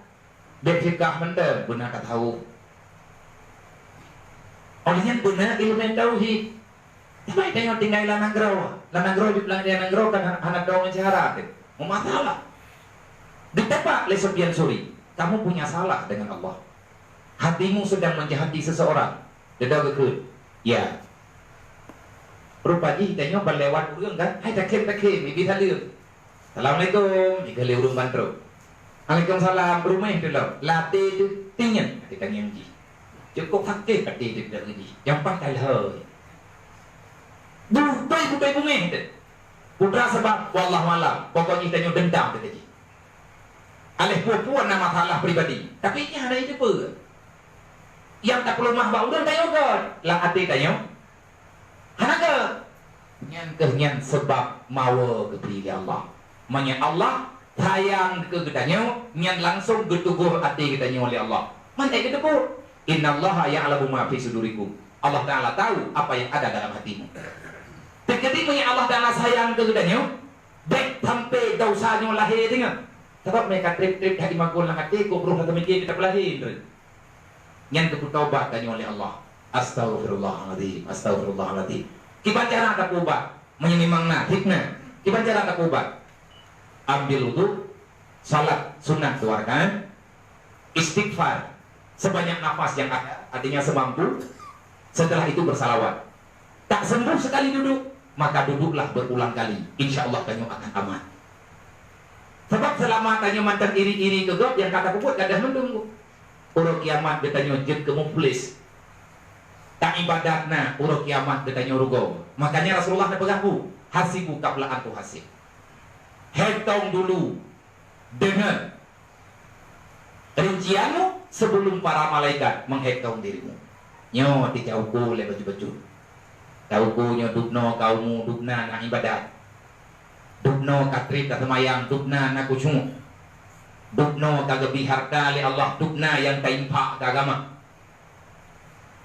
Bék cegah mantong beuna ka taweueb. Oleh nyan beuna ileumèe tauhid. Teuma tanyoe tinggai lam nanggroe. Lam nanggroe, di peulanggian nanggroe kan hana dong syara teuh. Meumasalah. Geuteuba lé Sufyan Tsauri, "Kamu punya salah dengan Allah. Hatimu sedang menjahati seseorang." Deungoe geukheun, "Ya." Rupa jih tanyoe ban lewat ureueng kan, hai takhém-takhém, ibi saleuem. "Assalamualaikum," ikheun lé ureueng ban trok. "Waalaikumsalam, beureuméh tulông." Lam até teuh, tinyan até tangieng jih. Cukôp sakét até teuh jih. Nyang paih talhôi. Beutôi-beutôi beungéh teuh. Peue teuma sabab, wallahu alam, pokok jih tanyoe dendam teuh jih. Aléh peue-peue na masalah pribadi, tapi nyan hana jiteupeue. Nyang tapeuleumah bak ureueng tanyoe göt, lam até tanyoe hana göt. Nyan keuh nyan sabab mawoe geubri lé Allah. Meunyoe Allah sayang keu geutanyoe, nyan langsong geutugoh até geutanyoe lé Allah. Man ék geuteupeue, "Innallaha ya'lamu ma fi sudurikum." Allah Taala tahu apa yang ada dalam hatimu. Teukeudi meunyoe Allah Taala sayang keu geutanyoe, bék sampai desya nyoe lahé teungoh. Sabab meunyoe ka treb-treb that imagun lam até, kok broh ka teumiké kita peulahé. Nyan keuh peutobat tanyoe lé Allah. Astaghfirullahalazim, astaghfirullahalazim. Kiban cara tapeuubat? Meunyoe memang na hikmah, kiban cara tapeuubat? Ambil wudu, salat sunat dua rakaat, istighfar sebanyak nafas yang ada, artinya semampu. Setelah itu bersalawat. Tak sembuh sekali duduk, maka duduklah berulang kali. Insya Allah tanyoe akan aman. Sabab selama tanyoe mantong iri-iri keu gob, nyang ka tapeubuet gadôh mandum. Uroe kiamat geutanyoe jeuet keu muflis. Tak ibadat na, uroe kiamat geutanyoe rugoe. Makanya Rasulullah neupeugah, "Bu, hasibu qabla an tuhasab." Hitong dulu dengan rincianmu sebelum para malaikat menghitung dirimu. Nyoe teuka uku lé bacut-bacut. Tauku nyoe dubnoe ka umu, dubna na ibadat. Dubnoe ka treb ka seumayang, dubna na khusyuk. Dubnoe ka geubri harta lé Allah, dubna nyang tainfak keu agama.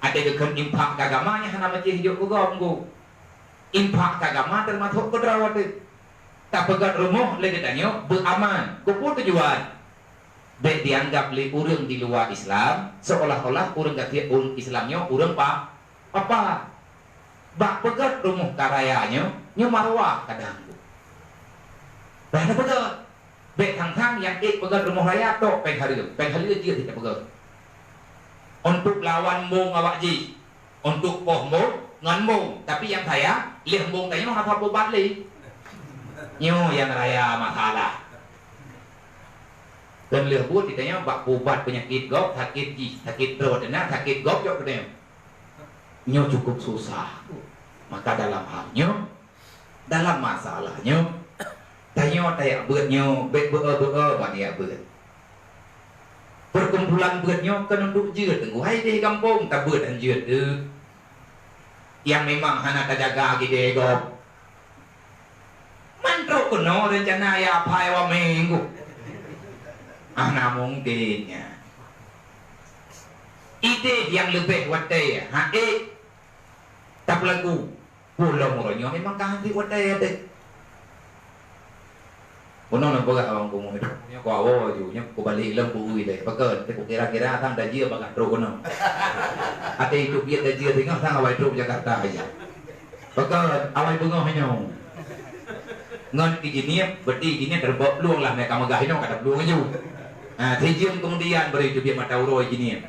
Até geukheun infak keu agama nyan hana meucih jok keu gob, Bu. Infak keu agama teumasok keu droe teuh. Tapeugöt rumoh lé geutanyoe beuaman. Keupeue tujuan? Bék dianggap lé ureuëng di luwa Islam seolah-olah ureuëng gasien, ureuëng Islam nyoe ureuëng pa-, papa. Bak peugöt rumoh ka raya nyoe, nyoe maruah kadang. Bah na peugöt. Bék thang-thang nyang ék peugöt rumoh raya tok péng hareuem, péng hareuem jeuet tapeugöt. Untuk lawan mbong awak jih, untuk poh mbong ngon mbong, tapi nyang sayang lheueh mbong tanyoe hana pubat lé. Nyoe nyang raya masalah. Kheun lheueh buet geutanyoe bak pubat peunyakét gob, sakét jih, sakét droe teunak, sakét gob jok geutanyoe. Nyoe cukup susah. Maka dalam hal nyoe, dalam masalah nyoe, tanyoe tajak beuet nyoe, bék beu-e-beu-e ban jak beuet. Perkumpulan beuet nyoe kon untuk jeuet teungku, hai di gampông tabeuet han jeuet deuh. Nyang memang hana tajaga gidée gob. Man trok keunoe reuncana ya apai wa minggu. Hana mungken nyan. Idéh nyang leubeh watée ha ék tapeulagu. Pulo uroe nyoe memang ka hanjeuet watée teuh. Bunoe neupeugah awang kumuh nyoe, nyoe ku awoe ju, nyoe ku balek lom ku ui lé. Pakon, teuh ku kira-kira sang dajie bagah trok keunoe. Até itu biet dajie singoh sang awai trok Jakarta aja. Pakon, awai beungoh nyoe. Ngon Ijinieb, berarti Ijinieb terbok plueng lah, mereka megah inoe kata plueng ju. Ha, sijeuem kemudian beri itu biet mata uroe Ijinieb.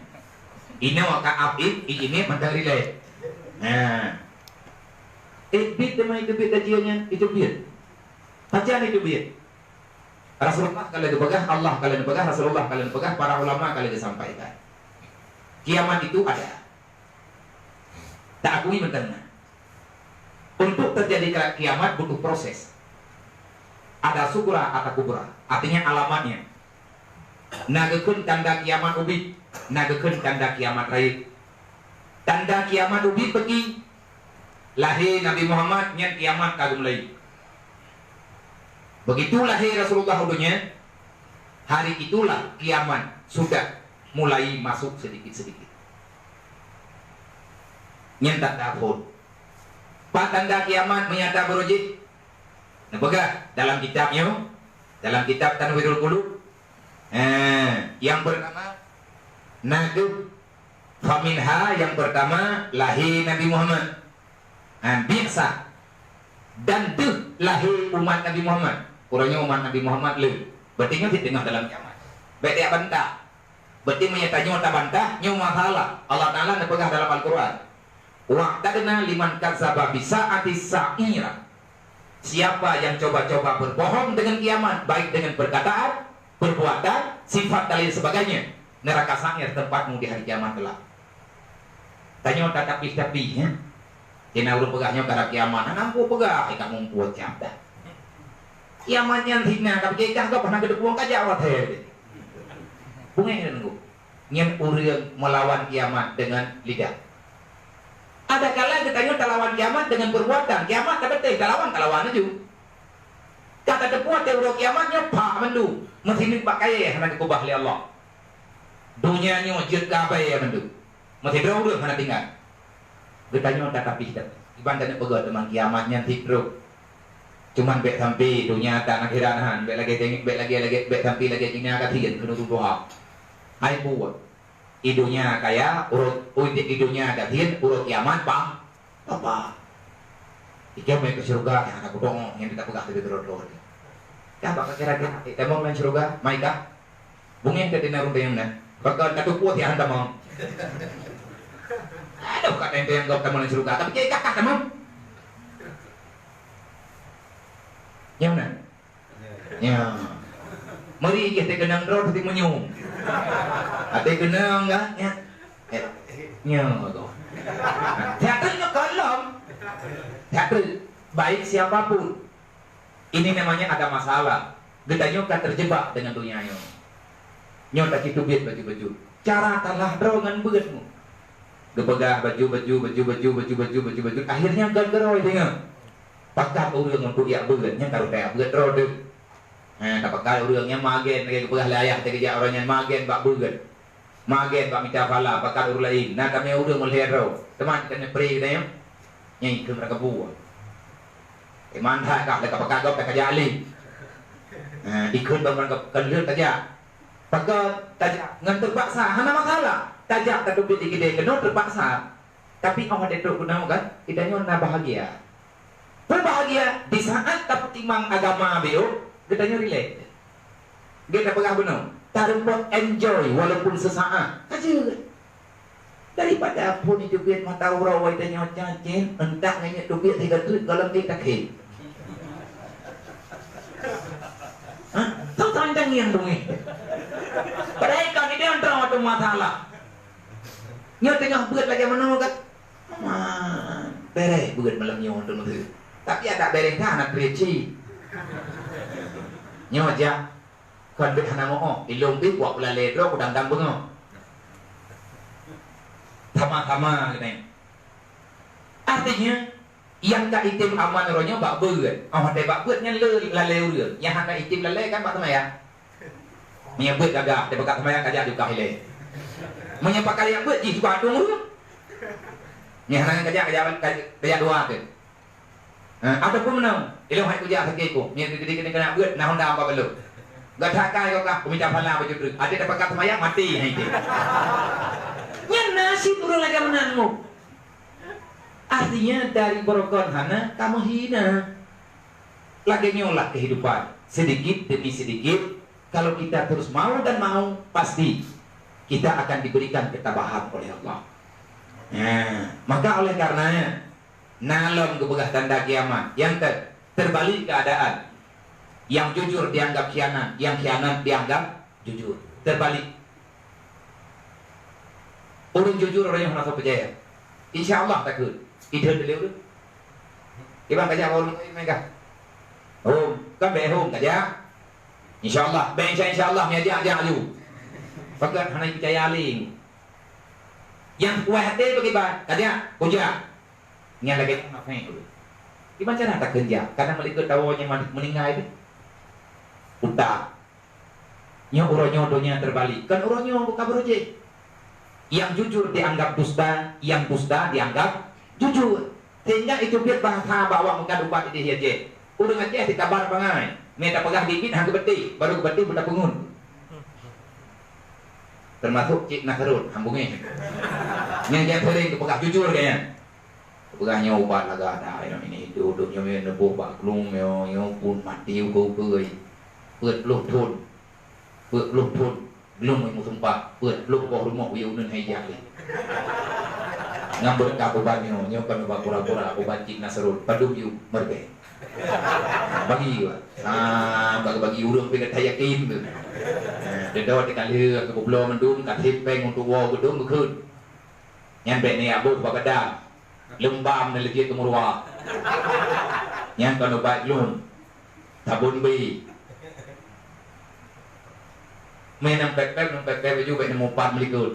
Inoe ka ap ip, Ijinieb mantong rilek. Ha. Eh, bit teuma itu bit dajie nyan, itu bit. Pajan itu bit. Rasulullah ka lheueh geupeugah, Allah ka lheueh geupeugah, Rasulullah ka lheueh geupeugah, para ulama ka lheueh geusampaikan. Kiamat itu ada. Taakui mantong na. Untuk terjadi kiamat butuh proses. Ada sugra, ada kubra. Artinya alamatnya. Na geukheun tanda kiamat ubit, na geukheun tanda kiamat rayeuk. Tanda kiamat ubit bagi lahé Nabi Muhammad nyan kiamat ka geumulai. Begitu lahé Rasulullah u donya, hari itulah kiamat sudah mulai masuk sedikit-sedikit. Nyan tanda phon. Pat tanda kiamat meunyo tabeurujih? Neupeugah dalam kitab nyoe, dalam kitab Tanwirul Qulub. Eh, yang pertama, na geuh faminha, yang pertama lahé Nabi Muhammad. Ha, biasa. Dan deuh lahé umat Nabi Muhammad. Uroe nyoe umat Nabi Muhammad le. Berarti nyoe teungoh dalam kiamat. Bék tajak bantah. Berarti meunyo tanyoe tabantah, nyoe masalah. Allah Taala neupeugah dalam Al-Quran, "Wa'tadna liman kadzdzaba bisa'ati sa'ira." Siapa yang coba-coba berbohong dengan kiamat, baik dengan perkataan, perbuatan, sifat dan lain sebagainya, neraka Sa'ir tempatmu di hari kiamat kelak. Tanyoe tatapih-tapih, ya. Di na ureuëng peugah nyoe karab kiamat, hana muphom peugah, ai ka muphom cap dah. Kiamat nyan hina, tapi kah gob hana geuteupeue kajak watée. Bungéh deungoe. Nyan ureuëng melawan kiamat dengan lidah. Ada kala geutanyoe talawan kiamat dengan perbuatan. Kiamat ka beutôi, talawan, talawan laju. Ka tateupeue watée uroe kiamat nyoe, pak mandum, meusineuk bak kayée hana geukeubah lé Allah. Donya nyoe jeuet keu abai mandum. Meusidroe ureuëng hana tinggai. Geutanyoe tatapih that. Iban taneuk peugah teuma kiamat nyan cit trok. Cuman bèk sampai donya dan akhirat han, bèk lagèe teng-, bèk lagèe, lagèe, bèk sampai lagèe Cina gasien keuneuk tuha. Hai buet. Di donya kaya, ureueng, ui, di donya gasien, ureueng kiamat bang, apa? Ikeu meu'en keu syeuruga, nyang hana kudoe, nyang tapeugah leubeh droe-droe. Ka bak kira-kira, eh, tamong lam syeuruga, mai kah? Bungeng teuh di na rundeng na. Bak ka tatupeue tiang tamong. Aduh, ka teuntèe gob tamong lam syeuruga, tapi cit ka kah tamong. Nyang na? Ya. Mari jih teukeunong droe teuti meunyoe. Até keunong kan? Ya. Eh, nyoe tu. Teater nyoe kalon. Teater baik siapa pun. Ini namanya ada masalah. Geutanyoe ka terjebak dengan dunia nyoe. Nyoe tacit teubiet baju-baju. Cara talah droe ngon beuet mu. Geupeugah baju, baju, baju, baju, baju, baju, baju, baju. Akhirnya gèt keudroe deungoe. Pakat ureueng untuk jak beuet, nyan ka rot jak beuet droe deuh. Ha, tapakat ureueng nyan magen, lagèe geupeugah lé ayah teuh geujak uroe nyan magen bak beuet. Magen bak mita phala, pakat ureueng laén. Na tamè ureueng meulhèe droe. Teuma tamè pre geutanyoe. Nyan ikheun meuraka buah. Iman that kah lé ka pakat gob ka jak lé. Ha, ikheun bak meuraka ka lheueh tajak. Pakat tajak ngon teupaksa, hana masalah. Tajak tateubiet di keudè keunoe teupaksa. Tapi 'oh watèe trok keunoe kan, geutanyoe na bahagia. Peue bahagia, di saat tapeutimang agama beuh, geutanyoe rileks. Geutanyoe peugah bunoe, tarumpok enjoy walaupun sesaat. Ka jeuet. Daripada phôn jiteubiet mata uroe watèe tanyoe cacén, entak ngenyet teubiet sigoe treuk gohlom jih takhém. Hah? Tau tangieng beungéh. Padahai ka geutanyoe droe ateueh masalah. Nyoe teungoh beuet lagèe meunoe kan? Aman. Bèrèh beuet malam nyoe untuk meuteue. Tapi adak bèrèh ka hana kreuci. Nyoe jak. Kon bèk hana mo'oh. Ilôn pih buat peulalè droe kudang-dang beungoh. Sama-sama keunan. Artinya, nyang ka item aman uroe nyoe bak beuet. 'Oh watèe bak beuet nyan le lalè ureueng. Nyang hana item lalè kan bak seumayang. Meunyoe beuet gagah, teupeugah seumayang kajak jukah ilèe. Meunyoe pakriban beuet jih jukah ateueng ureueng. Meunyoe hana kajak, kajak, kajak dua teuh. Ha, ataupun meunan, ilôn hai kujak sakét ku, meunyoe geude keuneuk beuet, na honda ampat ploh. Gata kai kah, kumita phala bacut treuk. Até teupeugah seumayang, maté hai teuh. Nyan nasib ureueng lagèe meunan nyoe. Artinya dari beurokon hana ka meuhina. Lagèe nyoe lah kehidupan, sedikit demi sedikit, kalau kita terus mau dan mau, pasti kita akan diberikan ketabahan oleh Allah. Nah, maka oleh karenanya, na lom geupeugah tanda kiamat, nyang ter-, terbalik keadaan. Yang jujur dianggap khianat, yang khianat dianggap jujur. Terbalik. Ureueng jujur ureueng nyang hana soe peucaya. Insya Allah takheun. Ideh dilèe ureueng. Iban kajak bak ureueng laén meuga. Hom, kan bèk hom kajak. Insya Allah, bèk insya, insya Allah, meuajak jak aju. Pakat hana peucaya lé. Nyang kuat até bagi ban, kajak, kujak. Nyan lagèe nyan maféh ulôn. Kiban cara takheun jak, kadang meulikot tawoe nyang man-, meuninggai teuh. Utak. Nyoe uroe nyoe donya terbalik. Kon uroe nyoe buka beurujéh. Yang jujur dianggap dusta, yang dusta dianggap jujur. Sehingga itu biet bahasa bak awak meukat ubat di Aceh. Ureueng Aceh dikabar bangai. Mé tapeugah biet-biet han geubeutih, baru geubeutih buta peungun. Termasuk Cik Nasrul, hambungéh. Nyang jak sering geupeugah jujur gaya. Peugah nyoe ubat lagak that, nyoe ini hidup, duek nyoe neuboh bak glung, nyoe, nyoe pun mati ukeue-ukeue. Peuet ploh thon. Peuet ploh thon. Glung meusumpah, peuet ploh boh rumoh uyuek uneun hai jak lé. Ngon beureukat ubat nyoe, nyoe kon ubat pura-pura, ubat Cik Nasrul. Padum yum, meureuké. Bagi, Pak. Ah, bagi-bagi ureueng pih ka yakin tu. Ah, deundoe teuka lheueh, geubloe mandum, ka sép péng untuk woe geudong geukheun. Nyan bèk neujak boh bak badan. Leumbam neuleujeuet keu meuruwa. Nyan kon ubat glung. Sabon bi. Meunan pèt-pèt, meunan pèt-pèt baju bèk neumupat meulikot.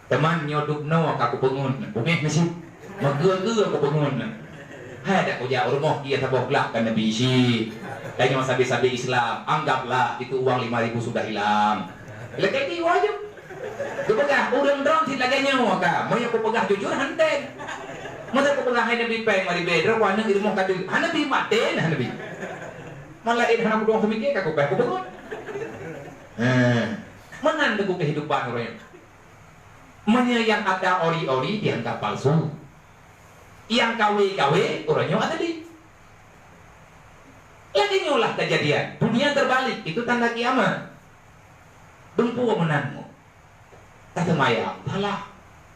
Teuma nyoe dubnoe ka kupeungon, bungéh meusit. Meukeue-keue kupeungon. Hai dak kujak u rumoh, ie saboh glak ka neubi sit. Dan nyoe sabe-sabe Islam, anggaplah itu uang lima ribu sudah hilang. Lagèe nyoe aja. Geupeugah, ureuëng droe cit lagée nyoe ka, meunyoe kupeugah jujur, hana tem. Masa kupeugah hai Nabi péng, mari bée droe, ku aneuk ilmu ka deuh. Hana bi maten, hana bi. Malah in hana mudong seumiké ka kupéh kupeugah. Heh. Meunan deungon kehidupan ureuëng nyoe. Meunyoe nyang ata ori-ori dianggap palsu. Nyang kawé-kawé ureuëng nyoe asli. Lagée nyoe lah kejadian. Dunia terbalik, itu tanda kiamat. Dumpeue meunan nyoe. Ka seumayang, salah.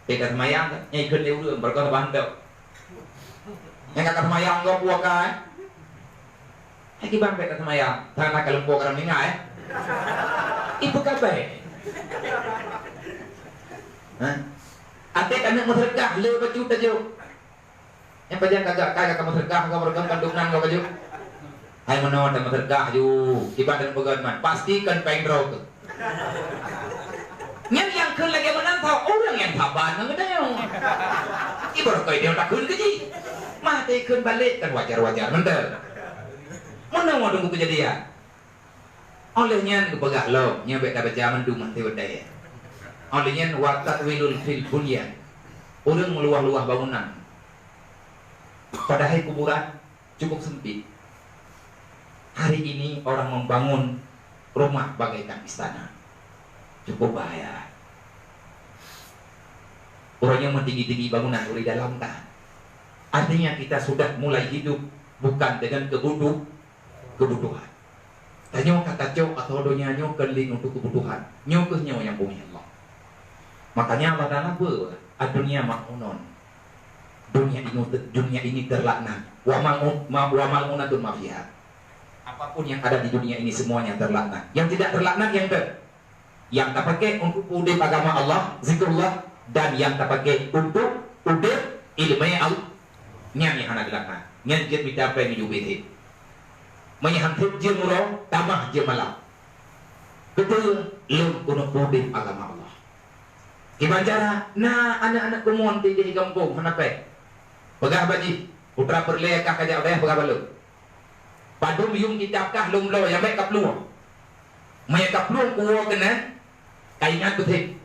Beda seumayang, nyai kheun lé ureuëng, berkah bantu. Nyang ka seumayang kau puaka, eh? Hai kiban bèk taseumayang, tanah ka lumpoe karam ningai, eh? Ibu kabai. Hah? Até aneuk meuseudeukah le bacut tajok. Nyang pajan kagak kai ka meuseudeukah, ka meureugang bandum nan ka bacut. Hai meunoe ta meuseudeukah ju, kiban dan peugah man, pasti kan péng droe tu. Nyan nyang kheun lagée meunan tho, ureuëng nyang saban ngon geutanyoe. Ibarat keu idéh takheun keu jih. Mah teukheun balek kan wajar-wajar mantong. Meunoe deungon keujadian. Óh lheueh nyan geupeugah lom, nyoe bék tabaca mandum hase watée. Óh lheueh nyan wa tatwilul fil bunyan. Ureuëng meuluwah-luwah bangunan. Padahai kuburan cukup sempit. Hari ini orang membangun rumah bagaikan istana. Cukup bahaya. Ureuëng nyang meutinggi-tinggi bangunan ureuëng dalam tahan. Artinya kita sudah mulai hidup bukan dengan kebutuh-, kebutuhan. Tanyoe ka tacok atau donya nyoe keulieng untuk kebutuhan. Nyoe keuh nyoe nyang bumi Allah. Makanya Allah Taala beu, "Ad-dunya mal'unun." Dunia ini, dunia ini terlaknat. Wa mal'un-, ma-, wa mal'unatun ma fiha. Apapun yang ada di dunia ini semuanya terlaknat. Yang tidak terlaknat yang ter-, yang tapakai untuk udeb agama Allah, zikrullah, dan yang tapakai untuk udeb ilmu Allah. Nyan yang hana geulaknat. Nyan jeuet mita pai meujubit. Meunyoe han theb jeuem uroe, tamah jeuem malam. Beutôi, lôn keuneuk udeb agama Allah. Kiban cara, na aneuk-aneuk keumuen di, di gampông hana péng. Peugah bak jih, putra peureulée kah kajak udeb, peugah bak lôn. Padum yuem kitab kah lôn bloe, nyang bék kaplueng. Meunyoe kaplueng kuwoe keunan, ka ingat beutôi.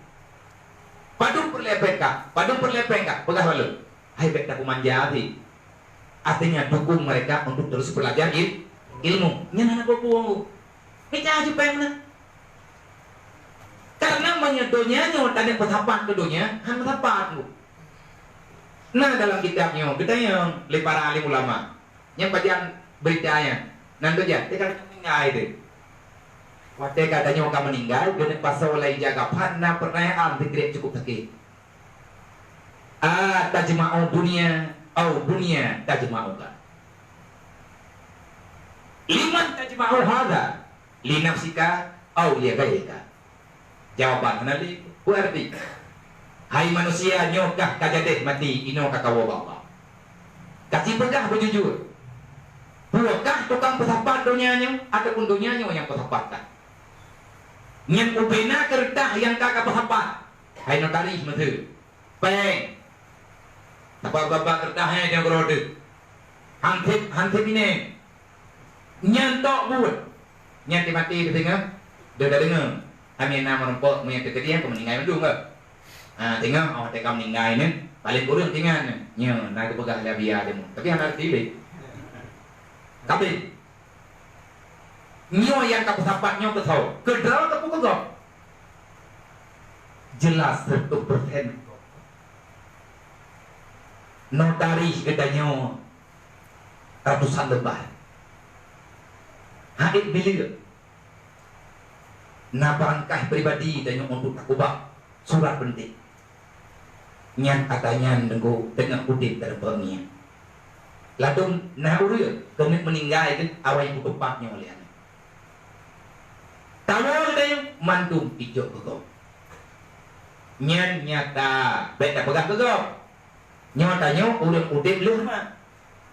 Padum peureulée péng kah, padum peureulée péng kah, peugah bak lôn. Hai bék tapeumanja até. Artinya dukung mereka untuk terus belajar il-, ilmu. Nyan hana peue-peue. Mita jih péng na. Karena meunyoe donya nyoe taneuk peusapat keu donya, hana sapat, Bu. Nah, dalam kitab nyoe geutanyong lé para alim ulama. Nyang pajan berita nyan. Nan tu jan, teuka meuninggai tu. Watée ka tanyoe ka meuninggai, geuneuk pasoe lai jaga pat na peureunayaan sikrek cukup sakét. A tajma'u dunya au dunya tajma'uka? Liman tajma'u hadza? Li nafsika au li ghairika? Jawaban hana lé, peue arti? Hai manusia, nyoe kah ka jadeh maté, inoe ka kawoe bak Allah. Ka sipeugah beujujur, peue kah tukang peusapat donya nyoe ataupun donya nyoe nyang peusapat kah? Nyan ubena keureutah nyang ka kapeusapat. Hai notaris meuteue, péng. Saba-saba keureutah nyan nyang keudroe teuh. Hanseb, hanseb ineng. Nyan tok buet. Nyan ti maté teuh singoh. Deuh tadeungoe. Kami na meurumpok meunyan teukeudi nyan keu meuninggai mandum ka. Ha, singoh, oh, teuka meuninggai nyan. Paléng kureueng singoh nyan. Nyoe, na geupeugah lé Abi Adam. Tapi hana reuti lé. Tapi, nyoe nyang kapeusapat nyoe keu soe? Keu droe atawa keu gob? Jelas seratus persen. Notaris geutanyoe ratusan leubeh. Hait bileuek. Na barangkaih pribadi tanyoe untuk takubah surat penting. Nyan ata nyan deungon teungoh udeb dalam peungieng. Ladôm na ureuëng keuneuk meuninggai geuh awai kutupat nyoe lé aneuëk. Tawoe lé mandum ijok keu gob. Nyan nyata, bék tapeugah keu gob. Nyoe tanyoe ureuëng udeb lheueh mak.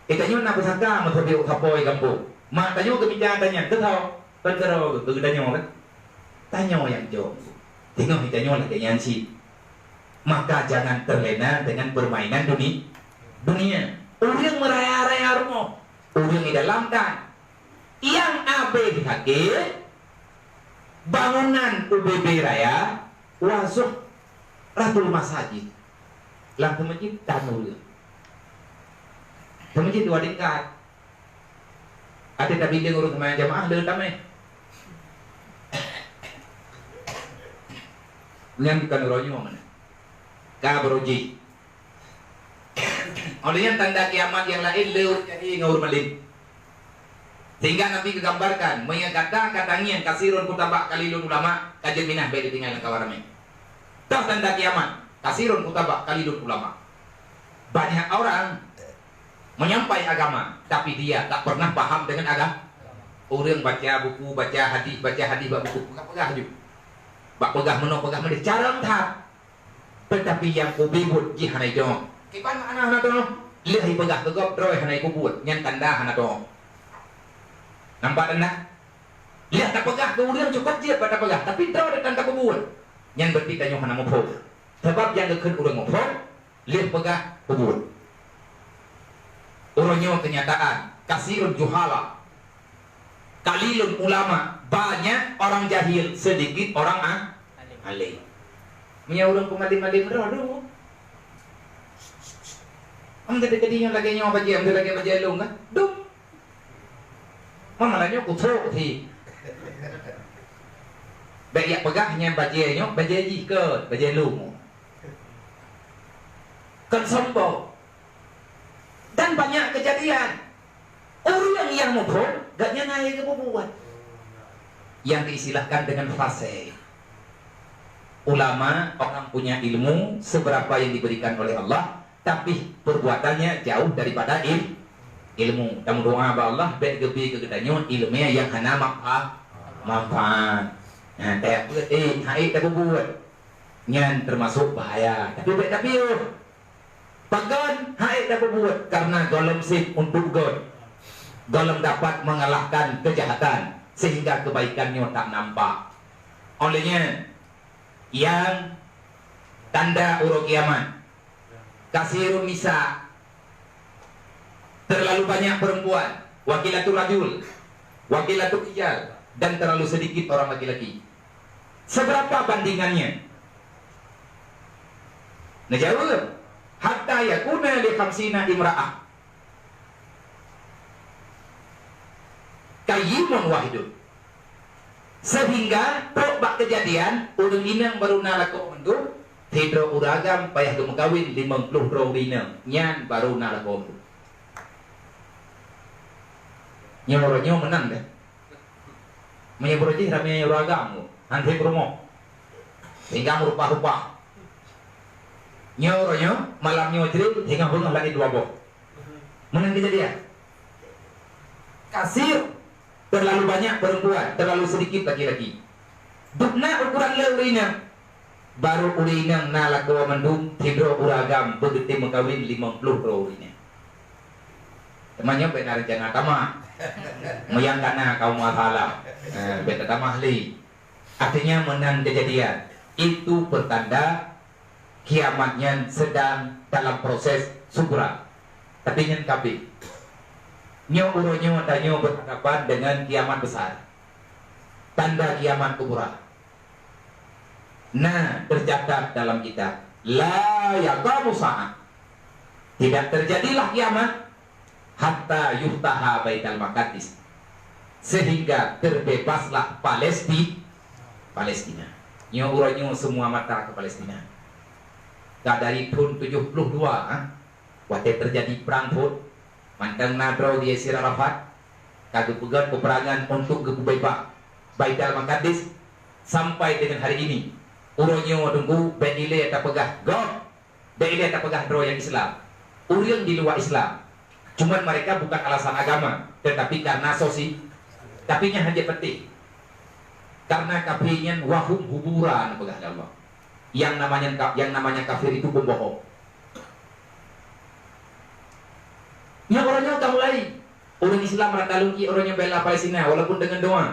Eh, tanyoe na peusaka meusabe u sapoi gampông. Mak tanyoe geumita tanyan, "Keusoe?" "Keu droe keu geutanyoe kan." Tanyoe nyang jok. Teungoh tanyoe lagée nyan cit. Maka jangan terlena dengan permainan duni-, dunia. Ureuëng meuraya-raya rumoh, ureuëng di dalam tan. Nyang abéh sakét, bangunan U B B raya, Wa Zuhratul masajid. Lam teumeujid tan ureuëng. Teumeujid dua tingkat. Até tabiléng ureuëng seumayang jamaah le tamé. Nyan bukan uroe nyoe meunan. Ka beurujih. Oleh nyan tanda kiamat nyang laén le ureuëng jahé ngon ureuëng malém. Sehingga Nabi geugambarkan, meunyoe gata ka tangieng kasirun kutabah qalilun ulama, ka jeuet minah bék ditinggai lam kawan ramé. Toh tanda kiamat, kasirun kutabah qalilun ulama. Banyak orang menyampai agama, tapi dia tak pernah paham dengan agama. Ureuëng baca buku, baca hadis, baca hadis bak buku, peugah-peugah ju. Bak peugah meunoe, peugah meudeh, carông that. Teutapi nyang ubé buet jih hana jiteurimong. Kiban makna hana teurimong? Lheueh ipeugah keu gob droe hana ipeubuet, nyan tanda hana teurimong. Nampak tanda? Lheueh tapeugah keu ureuëng cukôp jeuet bak tapeugah, tapi droe tan tapeubuet. Nyan berarti tanyoe hana muphom. Sabab nyang geukheun ureuëng muphom, lheueh peugah peubuet. Uroe nyoe kenyataan, kasirun juhala. Qalilun ulama, banyak orang jahil, sedikit orang a-, alim. Meunyoe ureuëng peumalém-malém droe, duek. Am teudeuk nyoe lagée nyoe bajée, am teudeuk lagée bajée lôn kan? Duek. Mama lah nyoe kuthok thi. Bék yak peugah nyan bajée nyoe, bajée jih keu bajée lôn. Kon sombong. Dan banyak kejadian. Ureuëng nyang muphom, gobnyan hana geupeubuet. Yang diistilahkan dengan fasih. Ulama, orang punya ilmu, seberapa yang diberikan oleh Allah, tapi perbuatannya jauh daripada il-, ilmu. Tameudoa bak Allah, bék geubri keu geutanyoe iéleumé nyang hana manfa-, manfaat. Nah, teupeue, eh, hai tapeubuet. Nyan termasuk bahaya. Tapi bék tapiôh. Pakon hai tapeubuet? Karena gohlom sép untuk gét. Gohlom dapat mengalahkan kejahatan, sehingga kebaikan nyoe tak nampak. Oleh nyan, nyang tanda uroe kiamat, kasirun nisa, terlalu banyak perempuan, wa qillatur rajul, wa qillatur rijal, dan terlalu sedikit orang laki-laki. Seberapa bandingannya? Neujaweueb, hatta yakuna li khamsina imra'ah qayyimun wahidun. Sehingga trok bak keujadian, ureuëng inong barô na lakoe mandum, sidroe ureuëng agam payah geumeukawen limong ploh droe ureuëng inong, nyan barô na lakoe mandum. Nyoe uroe nyoe meunan deh. Meunyoe beurujih ramé ureuëng agam, han sép rumoh. Sehingga meurupah-rupah. Nyoe uroe nyoe, malam nyoe jrét, sehingga beungoh langét dua boh. Meunan keujadian. Kasir, terlalu banyak perempuan, terlalu sedikit laki-laki. Dubna ukuran le ureuëng inong. Barô ureuëng inong na lakoe mandum, sidroe ureuëng agam beugeutem meukawen limong ploh droe ureuëng inong. Teuma nyoe bék na reuncana tamah. Meunyoe ka na kaum masalah. Eh, bék tatamah lé. Artinya meunan keujadian. Itu pertanda kiamat nyan sedang dalam proses sugra. Tapi nyan kabeh. Nyoe uroe nyoe tanyoe berhadapan dengan kiamat besar. Tanda kiamat kubra. Nah, tercatat dalam kitab, la yaqumu sa'ah. Tidak terjadilah kiamat hatta yuftaha Baitul Maqdis. Sehingga terbebaslah Palesti-, Palestina. Nyoe uroe nyoe semua mata ke Palestina. Ka dari thon tujoh ploh dua, ha? Watée teujadi prang phon, mantong na droe di Yasir Arafat, ka geupeugét peperangan untuk geupeubeubaih Baitul Maqdis sampai dengan hari ini. Uroe nyoe teungku bék ilée tapeugah gob, bék ilée tapeugah droe nyang Islam. Ureuëng di luwa Islam. Cuman mereka bukan alasan agama, tetapi karena sosi. Tapi nyan hana penting. Karena kafé nyan wahum hubura neupeugah lé Allah. Yang namanya ka-, yang namanya kafir itu pembohong. Nyoe uroe nyoe ka mulai. Ureuëng Islam rata lungki uroe nyoe bela Palestina walaupun dengan doa.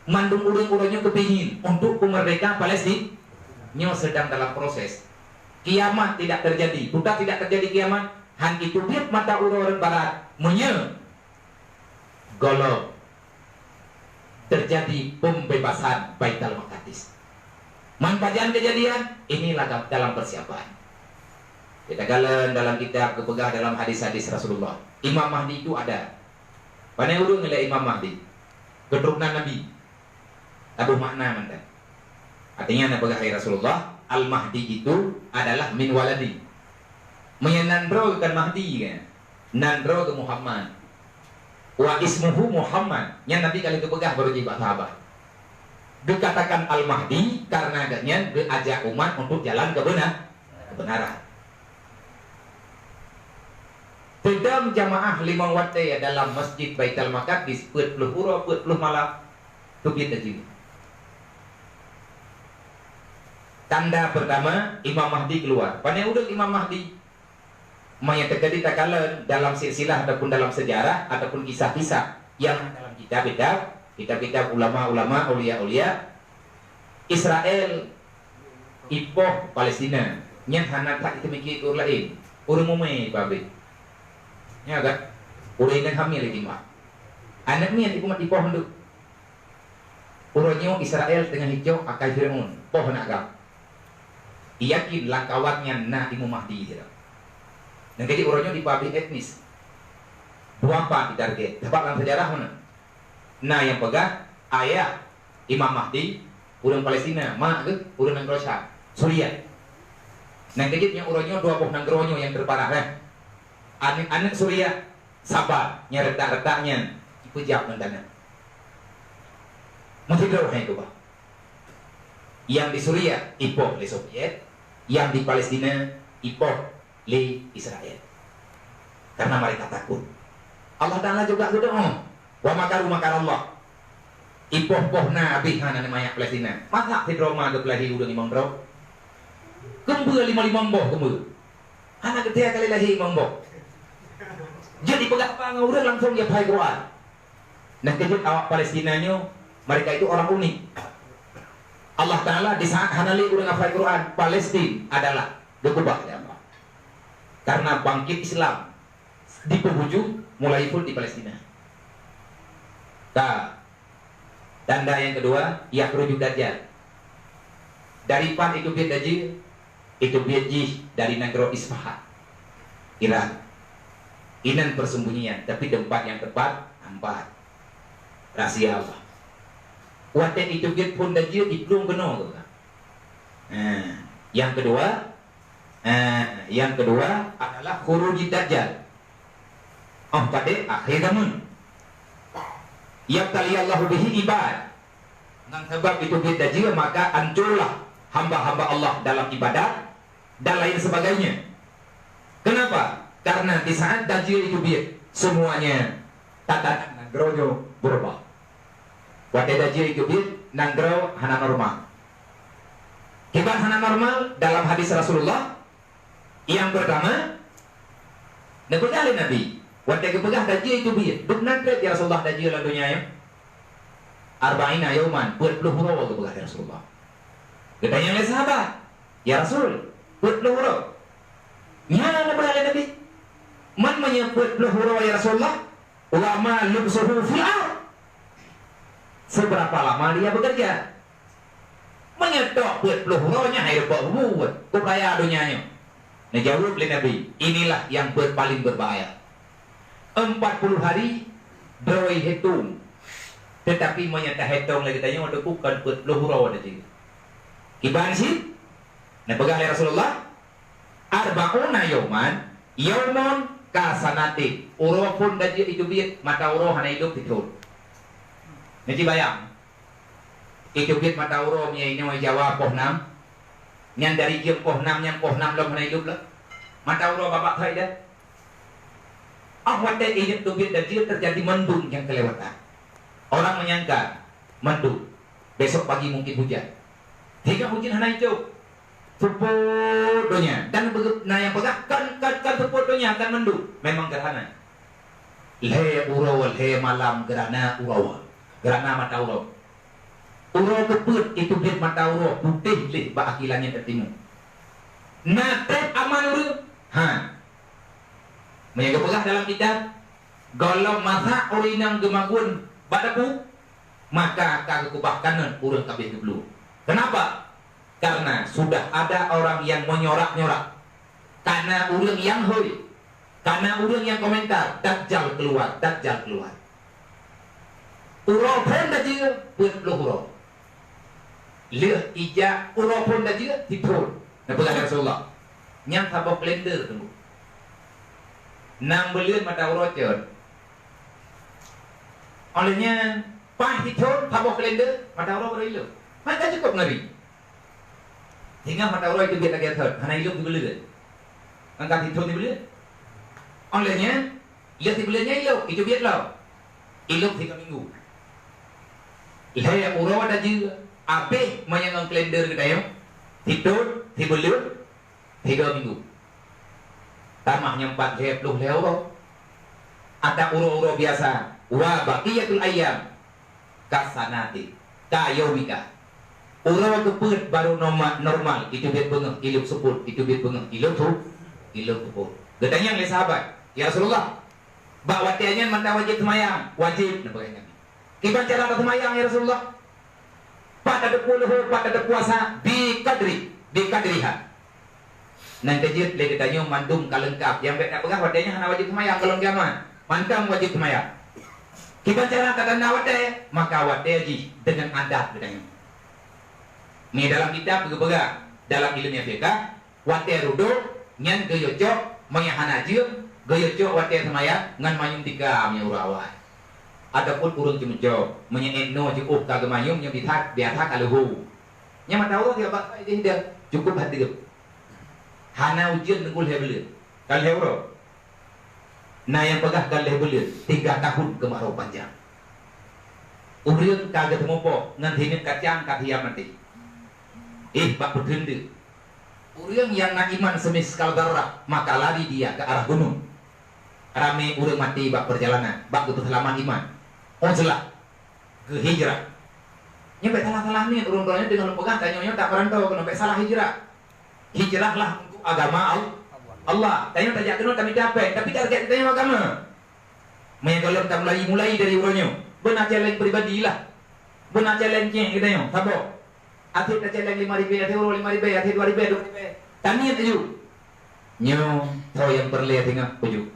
Mandum ureuëng uroe nyoe keupingin untuk peumerdeka Palestina. Nyoe sedang dalam proses. Kiamat tidak terjadi. Bukan tidak terjadi kiamat, han jiteubiet mata uroe ureuëng barat. Meunyoe gohlom terjadi pembebasan Baitul Maqdis. Man pajan keujadian, inilah dalam persiapan. Kita kalon dalam kitab geupeugah dalam hadis-hadis Rasulullah, Imam Mahdi itu ada. Pane ureuëng lé Imam Mahdi? Keuturonan Nabi. Taboh makna mantong. Artinya, na peugah lé Rasulullah, Al-Mahdi itu adalah min waladi. Meunyoe nan droe kan Mahdi kan? Nan droe keu Muhammad. Wa ismuhu Muhammad. Nyan Nabi ka lheueh geupeugah barô jih bak sahabat. Geukatakan Al-Mahdi karena gobnyan geuajak umat untuk jalan keubeunar-, keubeunaran. Teudong jamaah limong watée dalam Masjid Baitul Maqdis peuet ploh uroe peuet ploh malam, teubiet laju. Tanda pertama, Imam Mahdi keluar. Pane udeb Imam Mahdi? Meunyoe teukeudi takalon dalam silsilah ataupun dalam sejarah ataupun kisah-kisah nyang dalam kitab-kitab, kitab-kitab ulama-ulama, aulia-aulia, Israel ipoh Palestina, nyan hana that jiteumiké keu ureuëng laén. Ureuëng mumé babeh. Nya kan? Ureuëng inong hamil lé jimak. Aneuk miet ipoh, ipoh mandum. Uroe nyoe Israel teungoh icok akai Fir'aun, poh aneuk agam. Iyakin lam kawan nyan na Imam Mahdi sidroe. Nyang keujieb uroe nyoe dipeuabéh etnis. Dua pat ditarget. Sabab lam sejarah meunan. Na nyang peugah ayah Imam Mahdi ureuëng Palestina, mak geuh ureuëng nanggroe Syam, Suriah. Nyang keujieb nyoe uroe nyoe dua boh nanggroe nyoe nyang teuparah, eh. Aneuk-aneuk Suriah sabar, nyang retak-retak nyan jipeujab ngon tanoh. Meusidroe hai keubah. Nyang di Suriah ipoh lé Soviet, nyang di Palestina ipoh lé Israel. Karena mereka takut. Allah Taala juga geudoa, "Wa makaru makarallah." Ipoh-poh na abéh hana manyak Palestina. Masa sidroe ma geupeuláhi ureuëng limong droe? Keumbeu limong-limong boh keumbeu. Hana geutia kali lahé limong boh. Jadi peugah apa ngon ureuëng langsung ya phai Quran. Nah, keujieb awak Palestina nyoe, mereka itu orang unik. Allah Taala di saat hana lé ureuëng hafai Quran, Palestina adalah geubah lé Allah. Karena bangkit Islam di penghujung mulai pun di Palestina. Ka, tanda nyang keudua, yakhruju Dajjal. Dari pat itu biet Dajjal, itu biet jih dari nanggroe Isfahan, Iran. Inan persembunyian, tapi tempat yang tepat nampak. Rahsia Allah. Watée itu biet phon Dajjal iplueng keunoe tu kan. Nah, yang kedua, eh, yang kedua adalah khuruj Dajjal. Oh, pada akhir zaman. Yabtali Allahu bihi ibad. Ngon sabab itu biet Dajjal, maka hancurlah hamba-hamba Allah dalam ibadat dan lain sebagainya. Kenapa? Karena di saat Dajjal itu biet, semuanya tatanan nanggroe nyoe berubah. Watée Dajjal itu biet, nanggroe hana normal. Kiban hana normal dalam hadis Rasulullah, yang pertama, neupeugah lé Nabi, watée geupeugah Dajjal itu biet, dum nan treb ya Rasulullah Dajjal lam donya nyoe? Arba'ina yauman, peuet ploh uroe geupeugah lé Rasulullah. Geutanyong lé sahabat, "Ya Rasul, peuet ploh uroe?" Nyan neupeugah lé Nabi, "Man meunyoe peuet ploh uroe ya Rasulullah, wa ma lubsuhu fil ard." Seberapa lama dia bekerja? Meunyoe tok peuet ploh uroe nyan hai reupok buet, kok raya donya nyoe. Neujaweueb lé Nabi, "Inilah yang ber-, paling berbahaya. Empat puluh hari droe hitong. Tetapi meunyoe tahetong lagée tanyoe, teuku kon peuet ploh uroe tadi." Kiban cit, neupeugah lé Rasulullah, "Arba'una yauman, yaumun kasanatin." Uroe phon Dajjal itu biet, mata uroe hana ilop sithon. Neuci bayang. Itu biet mata uroe meunyoe inoe Jawa poh nam. Nyan dari jeuem poh nam, nyan poh nam lom hana ilop lom. Mata uroe babah thai dah. Ah, watée ingat teubiet Dajjal terjadi mendung nyang kelewatan. Orang menyangka mendung. Besok pagi mungkin hujan. Hingga hujan hana icok. Seupôt donya. Dan bege-, na nyang peugah, kan, kan, kan seupôt donya, kan mendung. Memang gerhana. Lhée uroe, lhée malam gerhana uroe. Gerhana mata uroe. Uroe keupeuet itu biet mata uroe putéh lé bak aki langét dan timu. Na treb aman ureuëng? Ha. Meunyoe geupeugah dalam kitab, gohlom masak ureuëng inong geumagun bak dapu, maka ka geukubah kanon ureuëng kabeh geubloe. Keunapa? Karena sudah ada orang yang menyorak-nyorak. Karena ureuëng nyang hôi. Karena ureuëng nyang komentar, "Dajjal keluar, Dajjal keluar." Uroe phon dajih, peuet ploh uroe. Lheueh ijak uroe phon dajih, tiphon. Neupeugah lé Rasulullah, "Nyan saboh kalender teungku. Nam buleuen mata uroe cot." Óh lheueh nyan, paih tiphon saboh kalender, mata uroe baru ilok. Maka cukup ngeri. Singoh mata uroe itu biet lagée thon, hana ilok sibuleuen. Angkat tiphon sibuleuen. Óh lheueh nyan, lheueh sibuleuen nyan ilok, itu biet lom. Ilok tiga minggu. Lhée uroe dajih, abéh meunyoe ngon kalender geutanyoe, sithon, sibuleuen, tiga minggu. Tamah nyoe pat lhée ploh lhée uroe. Ada uroe-uroe biasa, wa baqiyatul ayyam kasanati, kayaumika. Uroe keupeuet baru norma-, normal, itu biet beungoh, ilok seupôt, itu biet beungoh, ilok su-, ilok seupôt. Geutanyong lé sahabat, "Ya Rasulullah, bak watée nyan mantong wajéb seumayang?" "Wajéb," neupeugah Nabi. "Kiban cara taseumayang, ya Rasulullah?" "Pat tateupeue leuhô, pat tateupeue puasa, bi qadri, bi qadriha." Nan teujeuet lé geutanyoe mandum ka leungkab. Nyang bék tapeugah watée nyan hana wajéb seumayang gohlom kiamat. Mantong wajéb seumayang. Kiban cara tatanda watée, maka watée jih deungon adat geutanyoe. Ni dalam kitab geupeugah, dalam ileumèe fiqah, watée rudôk nyan geuyue cok, meunyo hana jeuem, geuyue cok watée seumayang ngon manyum tika meunyo uroe awai. Ataupun ureuëng ceumeucok, meunyo ék noe jiôh ka geumanyum nyoe biasa, biasa ka leuhô. Nyan mata uroe tiep bak ideh deuh, cukup hadeup. Hana ujeuen teungku lhée buleuen. Ka lhée uroe. Na nyang peugah ka lhée buleuen, tiga tahun keumarô panjang. Ureuëng ka geuteumeubôh ngon hineuk kacang ka siap maté. Éh, bak peuteun deuh. Ureuëng nyang na iman semiskal darah, maka lari dia ke arah gunong. Ramé ureuëng maté bak peurjalanan, bak geupeuseulamat iman. Uzlah, geuhijrah. Nyoe bék salah-salah niet ureuëng droeneuh deungon lôn peugah tanyoe nyoe tapeurantô keunoe, bék salah hijrah. Hijrahlah untuk agama Al-, Allah. Tanyoe tajak keunoe tamita péng, tapi target geutanyoe agama. Meunyoe gohlom tamulai, mulai dari uroe nyoe. Beuna challenge pribadi lah. Beuna challenge cék geutanyoe, saboh. Até tacéléng lima ribèe, até uroe lima ribèe, até dua ribèe, dua ribèe. Taniet laju. Nyoe soe nyang peureulèe singoh peujeuet.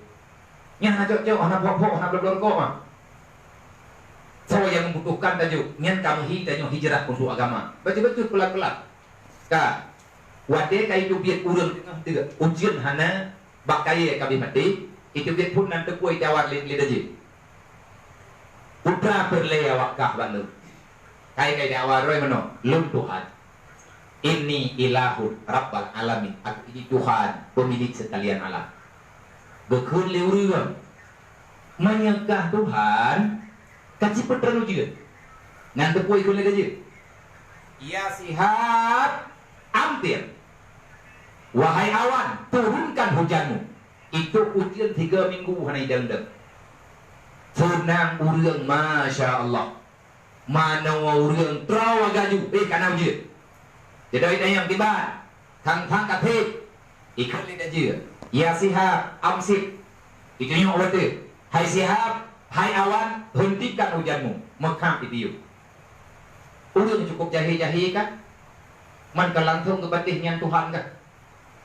Nyan hana cok-cok, hana phok-phok, hana bloe-bloe rukok mah. Soe nyang membutuhkan tajok, nyan ka meuhi tanyoe hijrah untuk agama. Bacut-bacut pelan-pelan. Ka. Watèe ka iteubiet ureueng teungoh deuek, ujeuen hana, bak kayèe ka abéh maté, iteubiet phon nan teupeu itawar lé, lé Dajjal. Putra peureulèe awak kah bak lôn. Kai-kai dakwah roh meunoe, lôn Tuhan. Inni ilahun rabbal alamin. Aku ini Tuhan, pemilik sekalian alam. Geukheun lé ureueng, meunyoe kah Tuhan, ka ci peutreun ujeuen. Nyan teupeu ikheun lé Dajjal. Ya Sihab, amtir. Wahai awan, turunkan hujanmu. Itu ujeuen tiga minggu hana idang-dang. Seunang ureueng, masya Allah. Manoe ureueng troh laju, eh, kana ujeuen. Jadi tanyong kiban, thang-thang ka trép. Ikheun lé Dajjal, "Ya Sihab, amsik." Itunyok watèe, "Hai Sihab, hai awan, hentikan hujanmu." Meukham ipiôh. Ureueng cukup jahé-jahé kan? Man ka langsông geupatéh nyan Tuhan kah?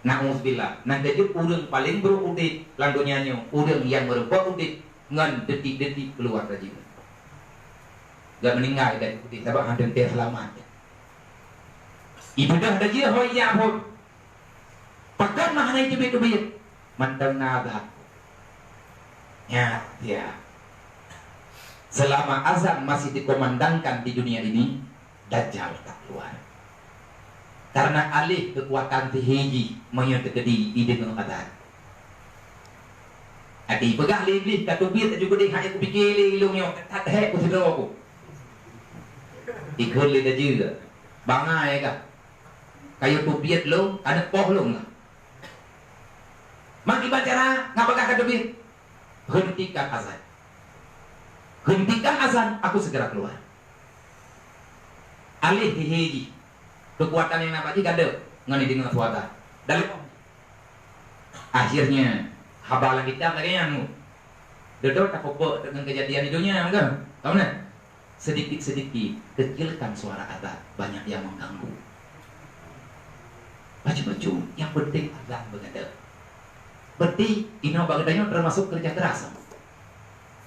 Na'uzubillah. Nan teujeuet ureueng paleng buruk udép lam donya nyoe, ureueng nyang meureumpok udép ngon detik-detik keuluwarga jih. Gak meuninggai dari udép sabab hana teuntèe seulamat. Ibadah Dajjal hôi jak phon. Pakon mah hana iteubiet-teubiet? Mantong na azan. Ya, ya. Selama azan masih dikumandangkan di dunia ini, Dajjal ka keluar. Karena alèh keukuatan sihé jih meunyoe teukeudi ideungoe azan. Até peugah lé Iblih, "Ka teubiet laju keudéh, hana kupike lé ilôn nyoe, that hék kusidroe ku." Ikheun lé Dajjal, "Bangai kah? Kayue teubiet lôn, aneuk poh lôn lah." "Man kiban cara ngon peugah ka teubiet?" "Hentikan azan. Hentikan azan, aku segera keluar." Alèh sihé jih, keukuatan nyang na bak jih gadôh ngon ideungoe suara. Dalam akhirnya haba lam kitab lagèe nyan. Dudoe tapeubuet deungon keujadian di dunia kan? Tahu nah? Sedikit-sedikit kecilkan suara azan, banyak yang mengganggu. Bacut-bacut, nyang penting azan beugata. Berarti inoe bak geutanyoe termasuk kerja keras.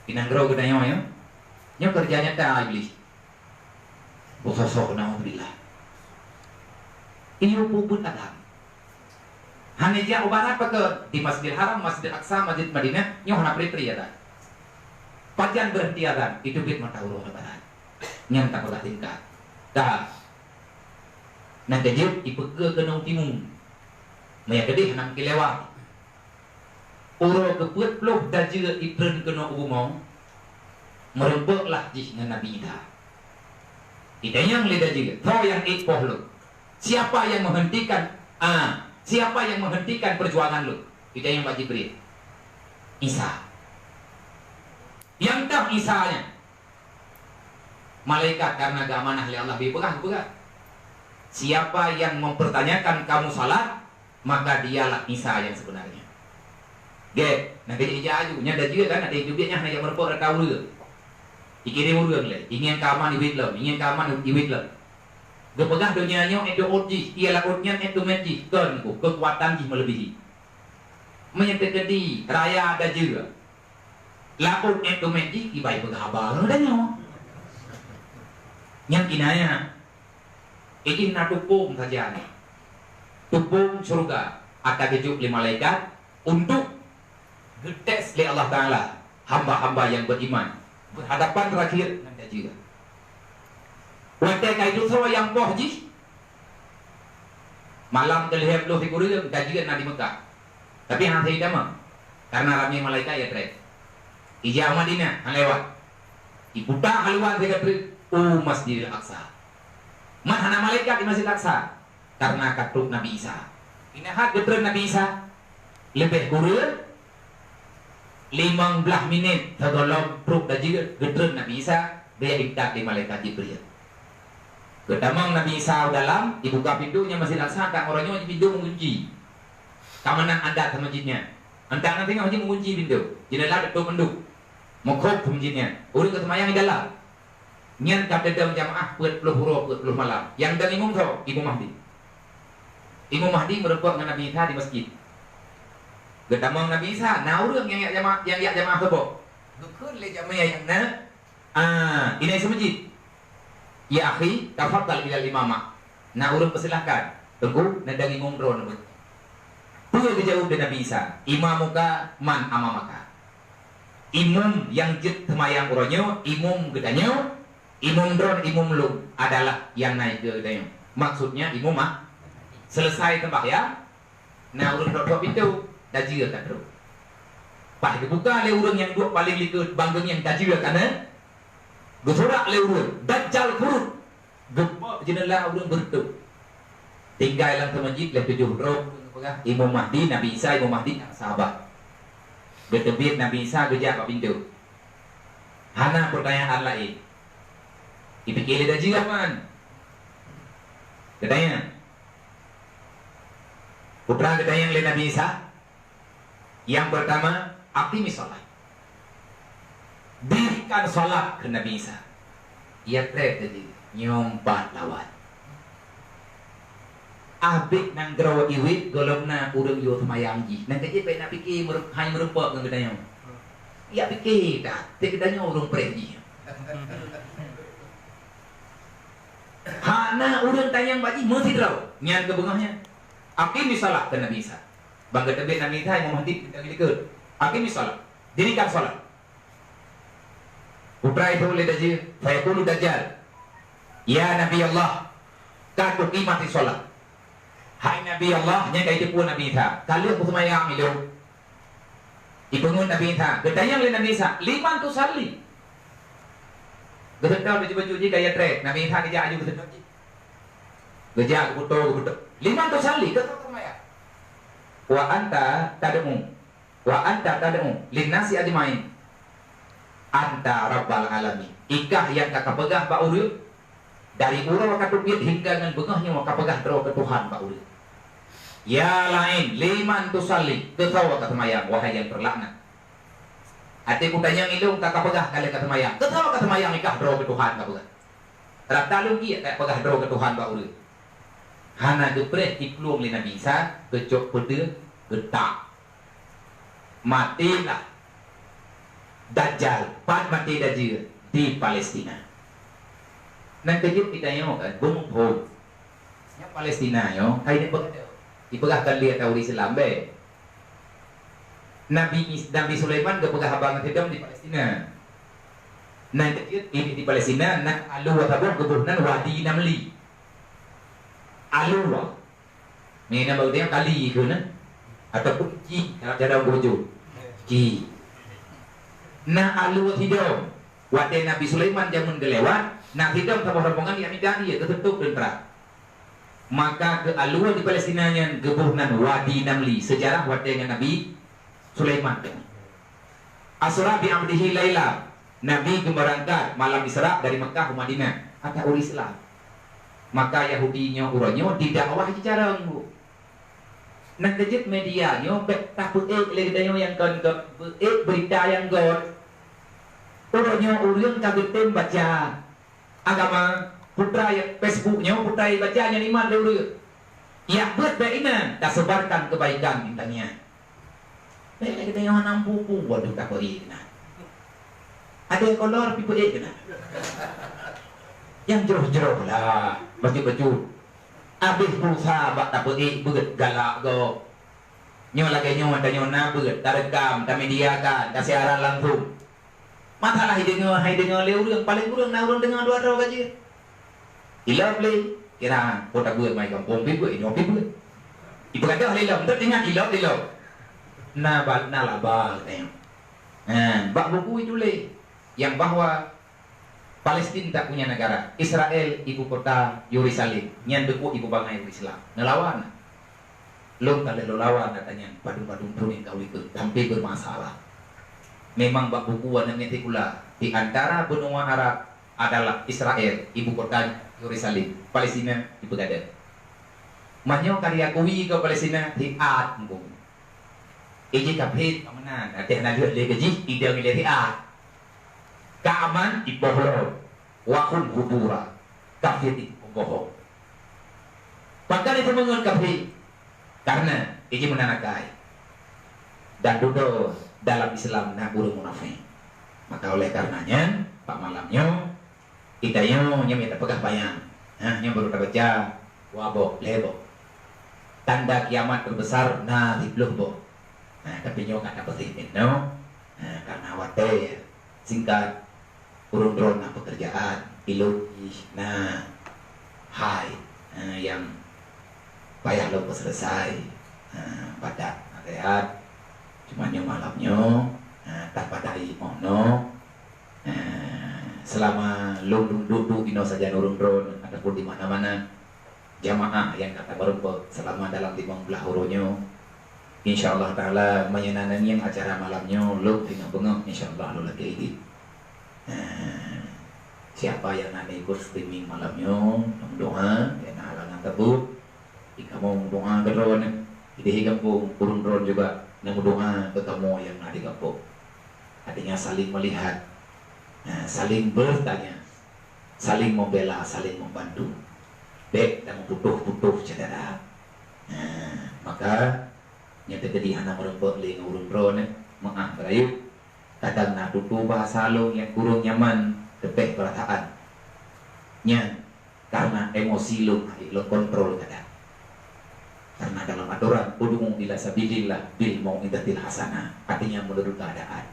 Di nanggroe geutanyoe, ya. Nyoe kerja nyata Iblih. Beusosoh, naudzubillah. Iyue peubuet agam. Hana jak u barat pakon, di Masjidil Haram, Masjidil Aqsa, Masjid Madinah, nyoe hana pri-pri ya dah. Pajan berhenti azan, itu bit mata uroe di barat. Nyan tapeugah tingkat. Dah. Nyan ka jeuet ipeugah keunoe timu. Meunyo keudeh hana mungkin lewat. Uroe keupeuet ploh dajeu itreun keunoe u bumoe, meurumpok lah jih ngon Nabi Isa. Itanyong lé dajeu, "Soe nyang ék poh lôn? Siapa yang menghentikan, ah, siapa yang menghentikan perjuangan lôn?" Itanyong bak Jibril. "Isa." Nyang toh Isa nyan? Malaikat, karena geuamanah lé Allah, beupeugah, beupeugah. "Siapa yang mempertanyakan kamu salat, maka dialah Isa yang sebenarnya." Gét, na geujak aju, nyan dajeu kan, ada yang jubiet nyan hana jak meureumpok rata ureuëng. Ikirém ureuëng lé, ingin keaman iwit lom, ingin keaman iwit lom. Geupeugah donya nyoe ék teuôt jih, ia laôt nyan ék teumét jih, kon ku keukuatan jih meuleubèhi. Meunyan teukeudi raya dajeu, laôt ék teumét jih, ibai peugah haba ngon tanyoe. Nyan kinaya. Idin na tupông saja nyoe. Tupông syeuruga ata geujok lé malaikat untuk geutés lé Allah Taala hamba-hamba nyang beriman berhadapan terakhir ngon dajeu. Watée ka itu soe nyang poh jih, malam keulhèe ploh sikureueng dajeu na di Mekah. Tapi hana seuidamang, karena ramé malaikat ya trek. Ija Madinah hana lewat. Iputa haluan siga treuk u Masjidil Aqsa. Man hana malaikat di Masjidil Aqsa, karena ka trok Nabi Isa. Inahat geutreun Nabi Isa, leubeh kureueng limong blaih minit sigohlom trok dajeu geutreun Nabi Isa, geujak intat lé malaikat Jibril. Geutamong Nabi Isa u dalam, ibuka pintoe nyan Masjidil Aqsa, tak uroe nyoe pintoe meugunci. Keamanan adat sama jih nyan. Antak na teungoh jih meugunci pintoe. Jeundela teutup mandum. Meukhôb sama jih nyan. Ureuëng ka seumayang di dalam. Nyan ka teudong jamaah peuet ploh uroe peuet ploh malam. Nyang dong imum soe? Imum Mahdi. Imum Mahdi meurumpok ngon Nabi Isa di masjid. Geutamong Nabi Isa, na ureuëng nyang jak jamaah, nyang jak jamaah saboh. Geukheun lé jamaah nyang na, "Ah, inai seumeujid. Ya akhi, tafaddal ilal imamah." Na ureuëng peusilahkan, "Teungku, neudong imum droeneuh." Peue geujaweueb lé Nabi Isa? "Imamuka man amamaka." Imum nyang jeuet seumayang uroe nyoe, imum geutanyoe, imum droen, imum lôn adalah nyang na dikeue geutanyoe. Maksudnya imum ah. Selesai sembahyang, na ureuëng trok-trok pintoe, dajeu ka trok. Paih geubuka lé ureuëng nyang duek paleng likot, banggeung nyang dajeu ka na, geusurak lé ureuëng, "Dajjal kurut!" Geubok jeundela ureuëng beureutoh. Tinggai lam seumeujid lheueh tujoh droe, peugah, "Imum Mahdi, Nabi Isa, Imum Mahdi, sahabat." Geuteubiet Nabi Isa geujak bak pintoe. Hana peurtanyaan laén. Ipike lé dajeu aman. Geutanyong. Peue geutanyong lé Nabi Isa? Nyang peurtama, "Aqimis shalah." Dirikan salat, kheun Nabi Isa. Ya treb tadi, nyoe pat lawan. Abéh nanggroe iwit gohlom na ureuëng yue seumayang jih. Nang keujieb bék na pike meureu-, hai meurumpok ngon geutanyoe. Ya pike that, teuh geutanyoe ureuëng preh jih. Hana ureuëng tanyong bak jih meusidroe. Nyan keuh beungoh nyan. "Aqimis shalah," kheun Nabi Isa. Bang geuteubiet Nabi Isa, Imam Mahdi, geuteubiet likot. "Aqimis shalah." Dirikan salat. Peue geutanyong lé dajeu, fayaqulu dajjal, "Ya Nabi Allah, qad uqimatis shalah." Hai Nabi Allah, nyan ka jiteupeue Nabi Isa. Ka lheueh peuseumayang ilôn. Ipeungeut Nabi Isa, geutanyong lé Nabi Isa, "Liman tusalli?" Geuseutôt baju-baju jih ka ya treb, Nabi Isa geujak aju geuseutôt jih. Geujak geubuto, geubuto. "Liman tusalli?" Keu soe seumayang? "Wa anta tad'u, wa anta tad'u linnasi ajmain anta rabbal alamin." Ikah nyang ka kapeugah bak ureuëng, dari uroe ka teubiet hingga ngon beungoh nyoe kapeugah droe keu Tuhan bak ureuëng. Ya laén, "Liman tusalli?" Keu soe ka seumayang, wahai nyang teulaknat? Até kutanyong ilôn ka kapeugah ka lheueh ka seumayang. Keu soe ka seumayang ikah droe keu Tuhan kapeugah? Rata lôn giek ka peugah droe keu Tuhan bak ureuëng. Hana geupreh iplueng lé Nabi Isa, geucok peudeuh, geutak. Matélah Dajjal, pat maté Dajjal di Palestina. Nan keujeuet geutanyoe kan, beumuphom. Nyang Palestina nyoe, hai neupeugah, ipeugah kan lé ata ureuëng Islam bèk. Nabi Is-, Nabi Sulaiman geupeugah haba ngon sidom di Palestina. Nan keujeuet di, di Palestina, na alue saboh geuboh nan Wadi Namli. Alue. Nyan na bak geutanyoe kali keu na. Ataupun ci, cara, cara ureuëng Bojo. Ci. Na alue sidom. Watèe Nabi Sulaiman jameun geulewat, na sidom saboh rombongan nyang mita ié geuteutôp teuntra. Maka keu alue di Palestina nyan geuboh nan Wadi Namli, seujarah watèe ngon Nabi Sulaiman. Asra bi abdihi laila, Nabi geumeurangkat malam Isra dari Mekah u Madinah, ata ureuëng Islam. Maka Yahudi nyoe uroe nyoe didakwah jicarông bu. Nan keujeuet media nyoe bèk tapeuék lé geutanyoe nyang kon-kon, peuék beurita nyang göt. Uroe nyoe ureuëng ka geutem baca agama, putra nyang Facebook nyoe, putra nyang baca nyan iman lé ureuëng. Yak beuet bèk inan, taseubarkan keubaikan di dunia. Bèk lé geutanyoe hana mampu, waduh, tapeuék keunan. Ada kolor pih peuék keunan. Nyang jroh-jroh lah, bacut-bacut. Abéh pulsa bak tapeuék beuet galak gob. Nyoe lagèe nyoe, tanyoe na beuet, tareukam, tamediakan, tasiaran langsung. Masalah hai deungoe, hai deungoe lé ureuëng, paleng kureueng na ureuëng deungoe dua droe ka jeuet. Ilop lé, kira po tabeuet mai gampông pih beuet, inoe pih beuet. Ipeugah lé lom, teuingat ilop lé lom. Na ba-, na laba geutanyoe. Ha, bak buku ituléh yang bahwa Palestin tak punya negara, Israel ibu kota Yerusalem, nyan teupeu ibu bangai ureuëng Islam. Neulawan. Lôn ka lheueh lôn lawan gata nyan padum-padum thôn nyang ka u likot, sampai bermasalah. Memang bak buku aneuk miet sikula, di antara benua Arab adalah Israel, ibu kotanya Yerusalem, Palestina ipeugadôh. Meunyoe ka diakui keu Palestina, hiat muphom. Iji kafé ka meunan, até hana lheueh lé keu jih, idong ilée hiat. Ka aman, ipoh lom. Wa hum hubura, kafé di pembohong. Pakon itu meungon kafé? Karena iji meunan akai. Dan dudoe dalam Islam na ureuëng munafék. Maka oleh karena nyan, bak malam nyoe, geutanyoe nyoe mita peugah panyang. Ha, nyoe baru tabaca dua boh, lhée boh. Tanda kiamat terbesar na siplôh boh. Nah, tapi nyoe ka tapeusimin nyoe. Nah, karena watée singkat, ureuëng droe na pekerjaan, ilôn jih na hai, eh, nyang payah lôn peuselesai, eh, padat na rehat. Cuma nyoe malam nyoe, eh, tapadai moh noe, eh, selama lôn duek-duek inoe sajan ureuëng droe ataupun di mana-mana, jamaah nyang ka tameureumpok selama dalam limong blaih uroe nyoe. Insya Allah Taala, meunyoe na nyang acara malam nyoe, lôn tinggai beungoh, insya Allah lôn lakée idin. Nah, siapa yang na ikut streaming malam nyoe, meudoa, nyang na halangan teubeuet, di kamoe meudoa keudroe nyoe. Di gampông, ureuëng droe juga na meudoa keu kamoe nyang na di gampông. Artinya saling melihat, nah, saling bertanya. Saling membela, saling membantu. Bék tameuputoh-putoh syedara. Nah, maka nyang teukeudi hana meureumpok lé ngon ureuëng droe nyoe, meu'ah beurayeuk. Kadang na tutoe bahasa lôn nyang kureueng nyaman, teupeh peurasaan. Nyan karena emosi lôn hana lôn kontrol kadang. Karena dalam atoran, "Ud'u ila sabilillah bil mau'izatil hasanah", artinya meunurut keuadaan.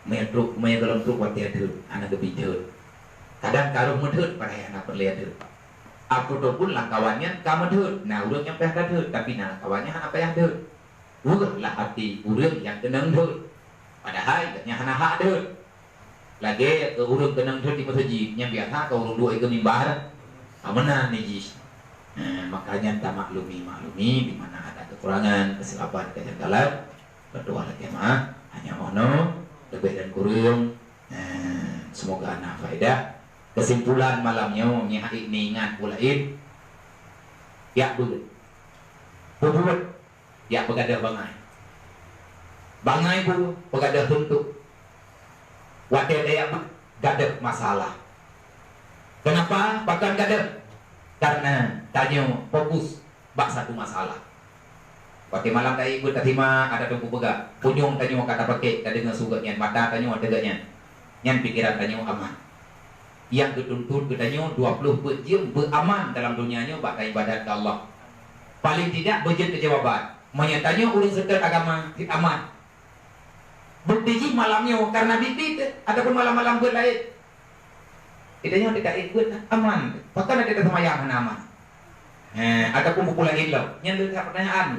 Meunyoe trok, meunyoe gohlom trok watée deuek, hana geubi deuek. Kadang ka rhoh meudeuek padahai hana peureulée deuek. Ataupun lam kawan nyan ka meudeuek, na ureuëng nyang payah deuek, tapi na lam kawan nyan hana payah deuek. Weueh lah até ureuëng nyang keunong deuek, padahai gobnyan hana hak deuek. Lagée keu ureuëng keunong deuek di meuseujid, nyang biasa keu ureuëng duek ikeue mimbar, ka meunan jih. Nah, makanya tamaklumi-maklumi di mana ada kekurangan, kesilapan, kejanggalan. Berdoa lagi mah, hanya ono, lebih dan kurang. Nah, semoga na faedah. Kesimpulan malam nyoe, nyoe hai ni ingat pula in. Yak beuet. Peubuet. Yak peugadôh bangai. Bangai bu peugadôh tuntuk. Watée daya bu gadôh masalah. Kenapa? Pakon gadôh? Karena tanyoe fokus bak satu masalah. Watée malam taék beuet tateuma, ada teungku peugah, punyueng tanyoe ka tapakek tadeungoe su geuh nyan, mata tanyoe teuh geuh nyan. Nyan pikeran tanyoe aman. Nyang geutuntut keu tanyoe dua ploh peuet jeuem beuaman dalam donya nyoe bak taibadat keu Allah. Paléng tidak beujeuet keu jawaban. Meunyoe tanyoe ureuëng seutôt agama, cit aman. Bukti jih malam nyoe karena biet-biet ataupun malam-malam beuet laén. Kita nyoe tidak ikut aman. Pakon ada seumayang hana aman. Eh, ataupun bukon laén lom. Nyan leuha pertanyaan.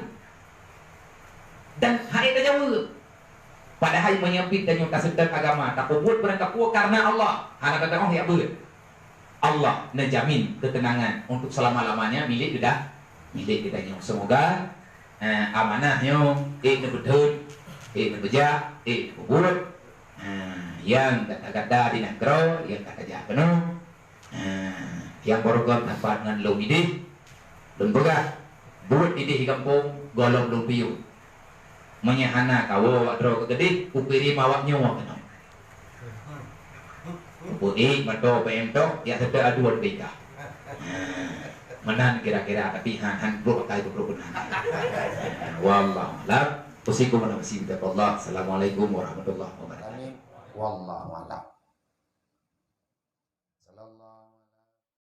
Dan hai tajaweueb. Padahai meunyoe biet tanyoe taseutôt agama, tapeubuet barang kapeue karena Allah, hana tadeuh jak beuet. Allah neujamin keuteunangan untuk selama-lamanya milék geudah, milék geutanyoe. Semoga, eh, amanah nyoe ék neubeutôt, ék neubeujak, ék neupeubuet. Eh, nyang gata-gata di nanggroe, nyang gata jak keunoe, eh, nyang barokon teumpat ngon lôn idéh, lôn peugah, buet idéh di gampông gohlom lôn piôh. Meunyoe hana kawoe awak droe keu keudéh, kukirim awak nyoe keunoe. Beuék meuto P M tok, ya sedang aduan beda. Meunan kira-kira, tapi han han brok akai brok beuna. Wallahu a'lam. Usikum wa nafsi bitaqwallah. Assalamualaikum warahmatullahi wabarakatuh. Amin. Wallahu a'lam.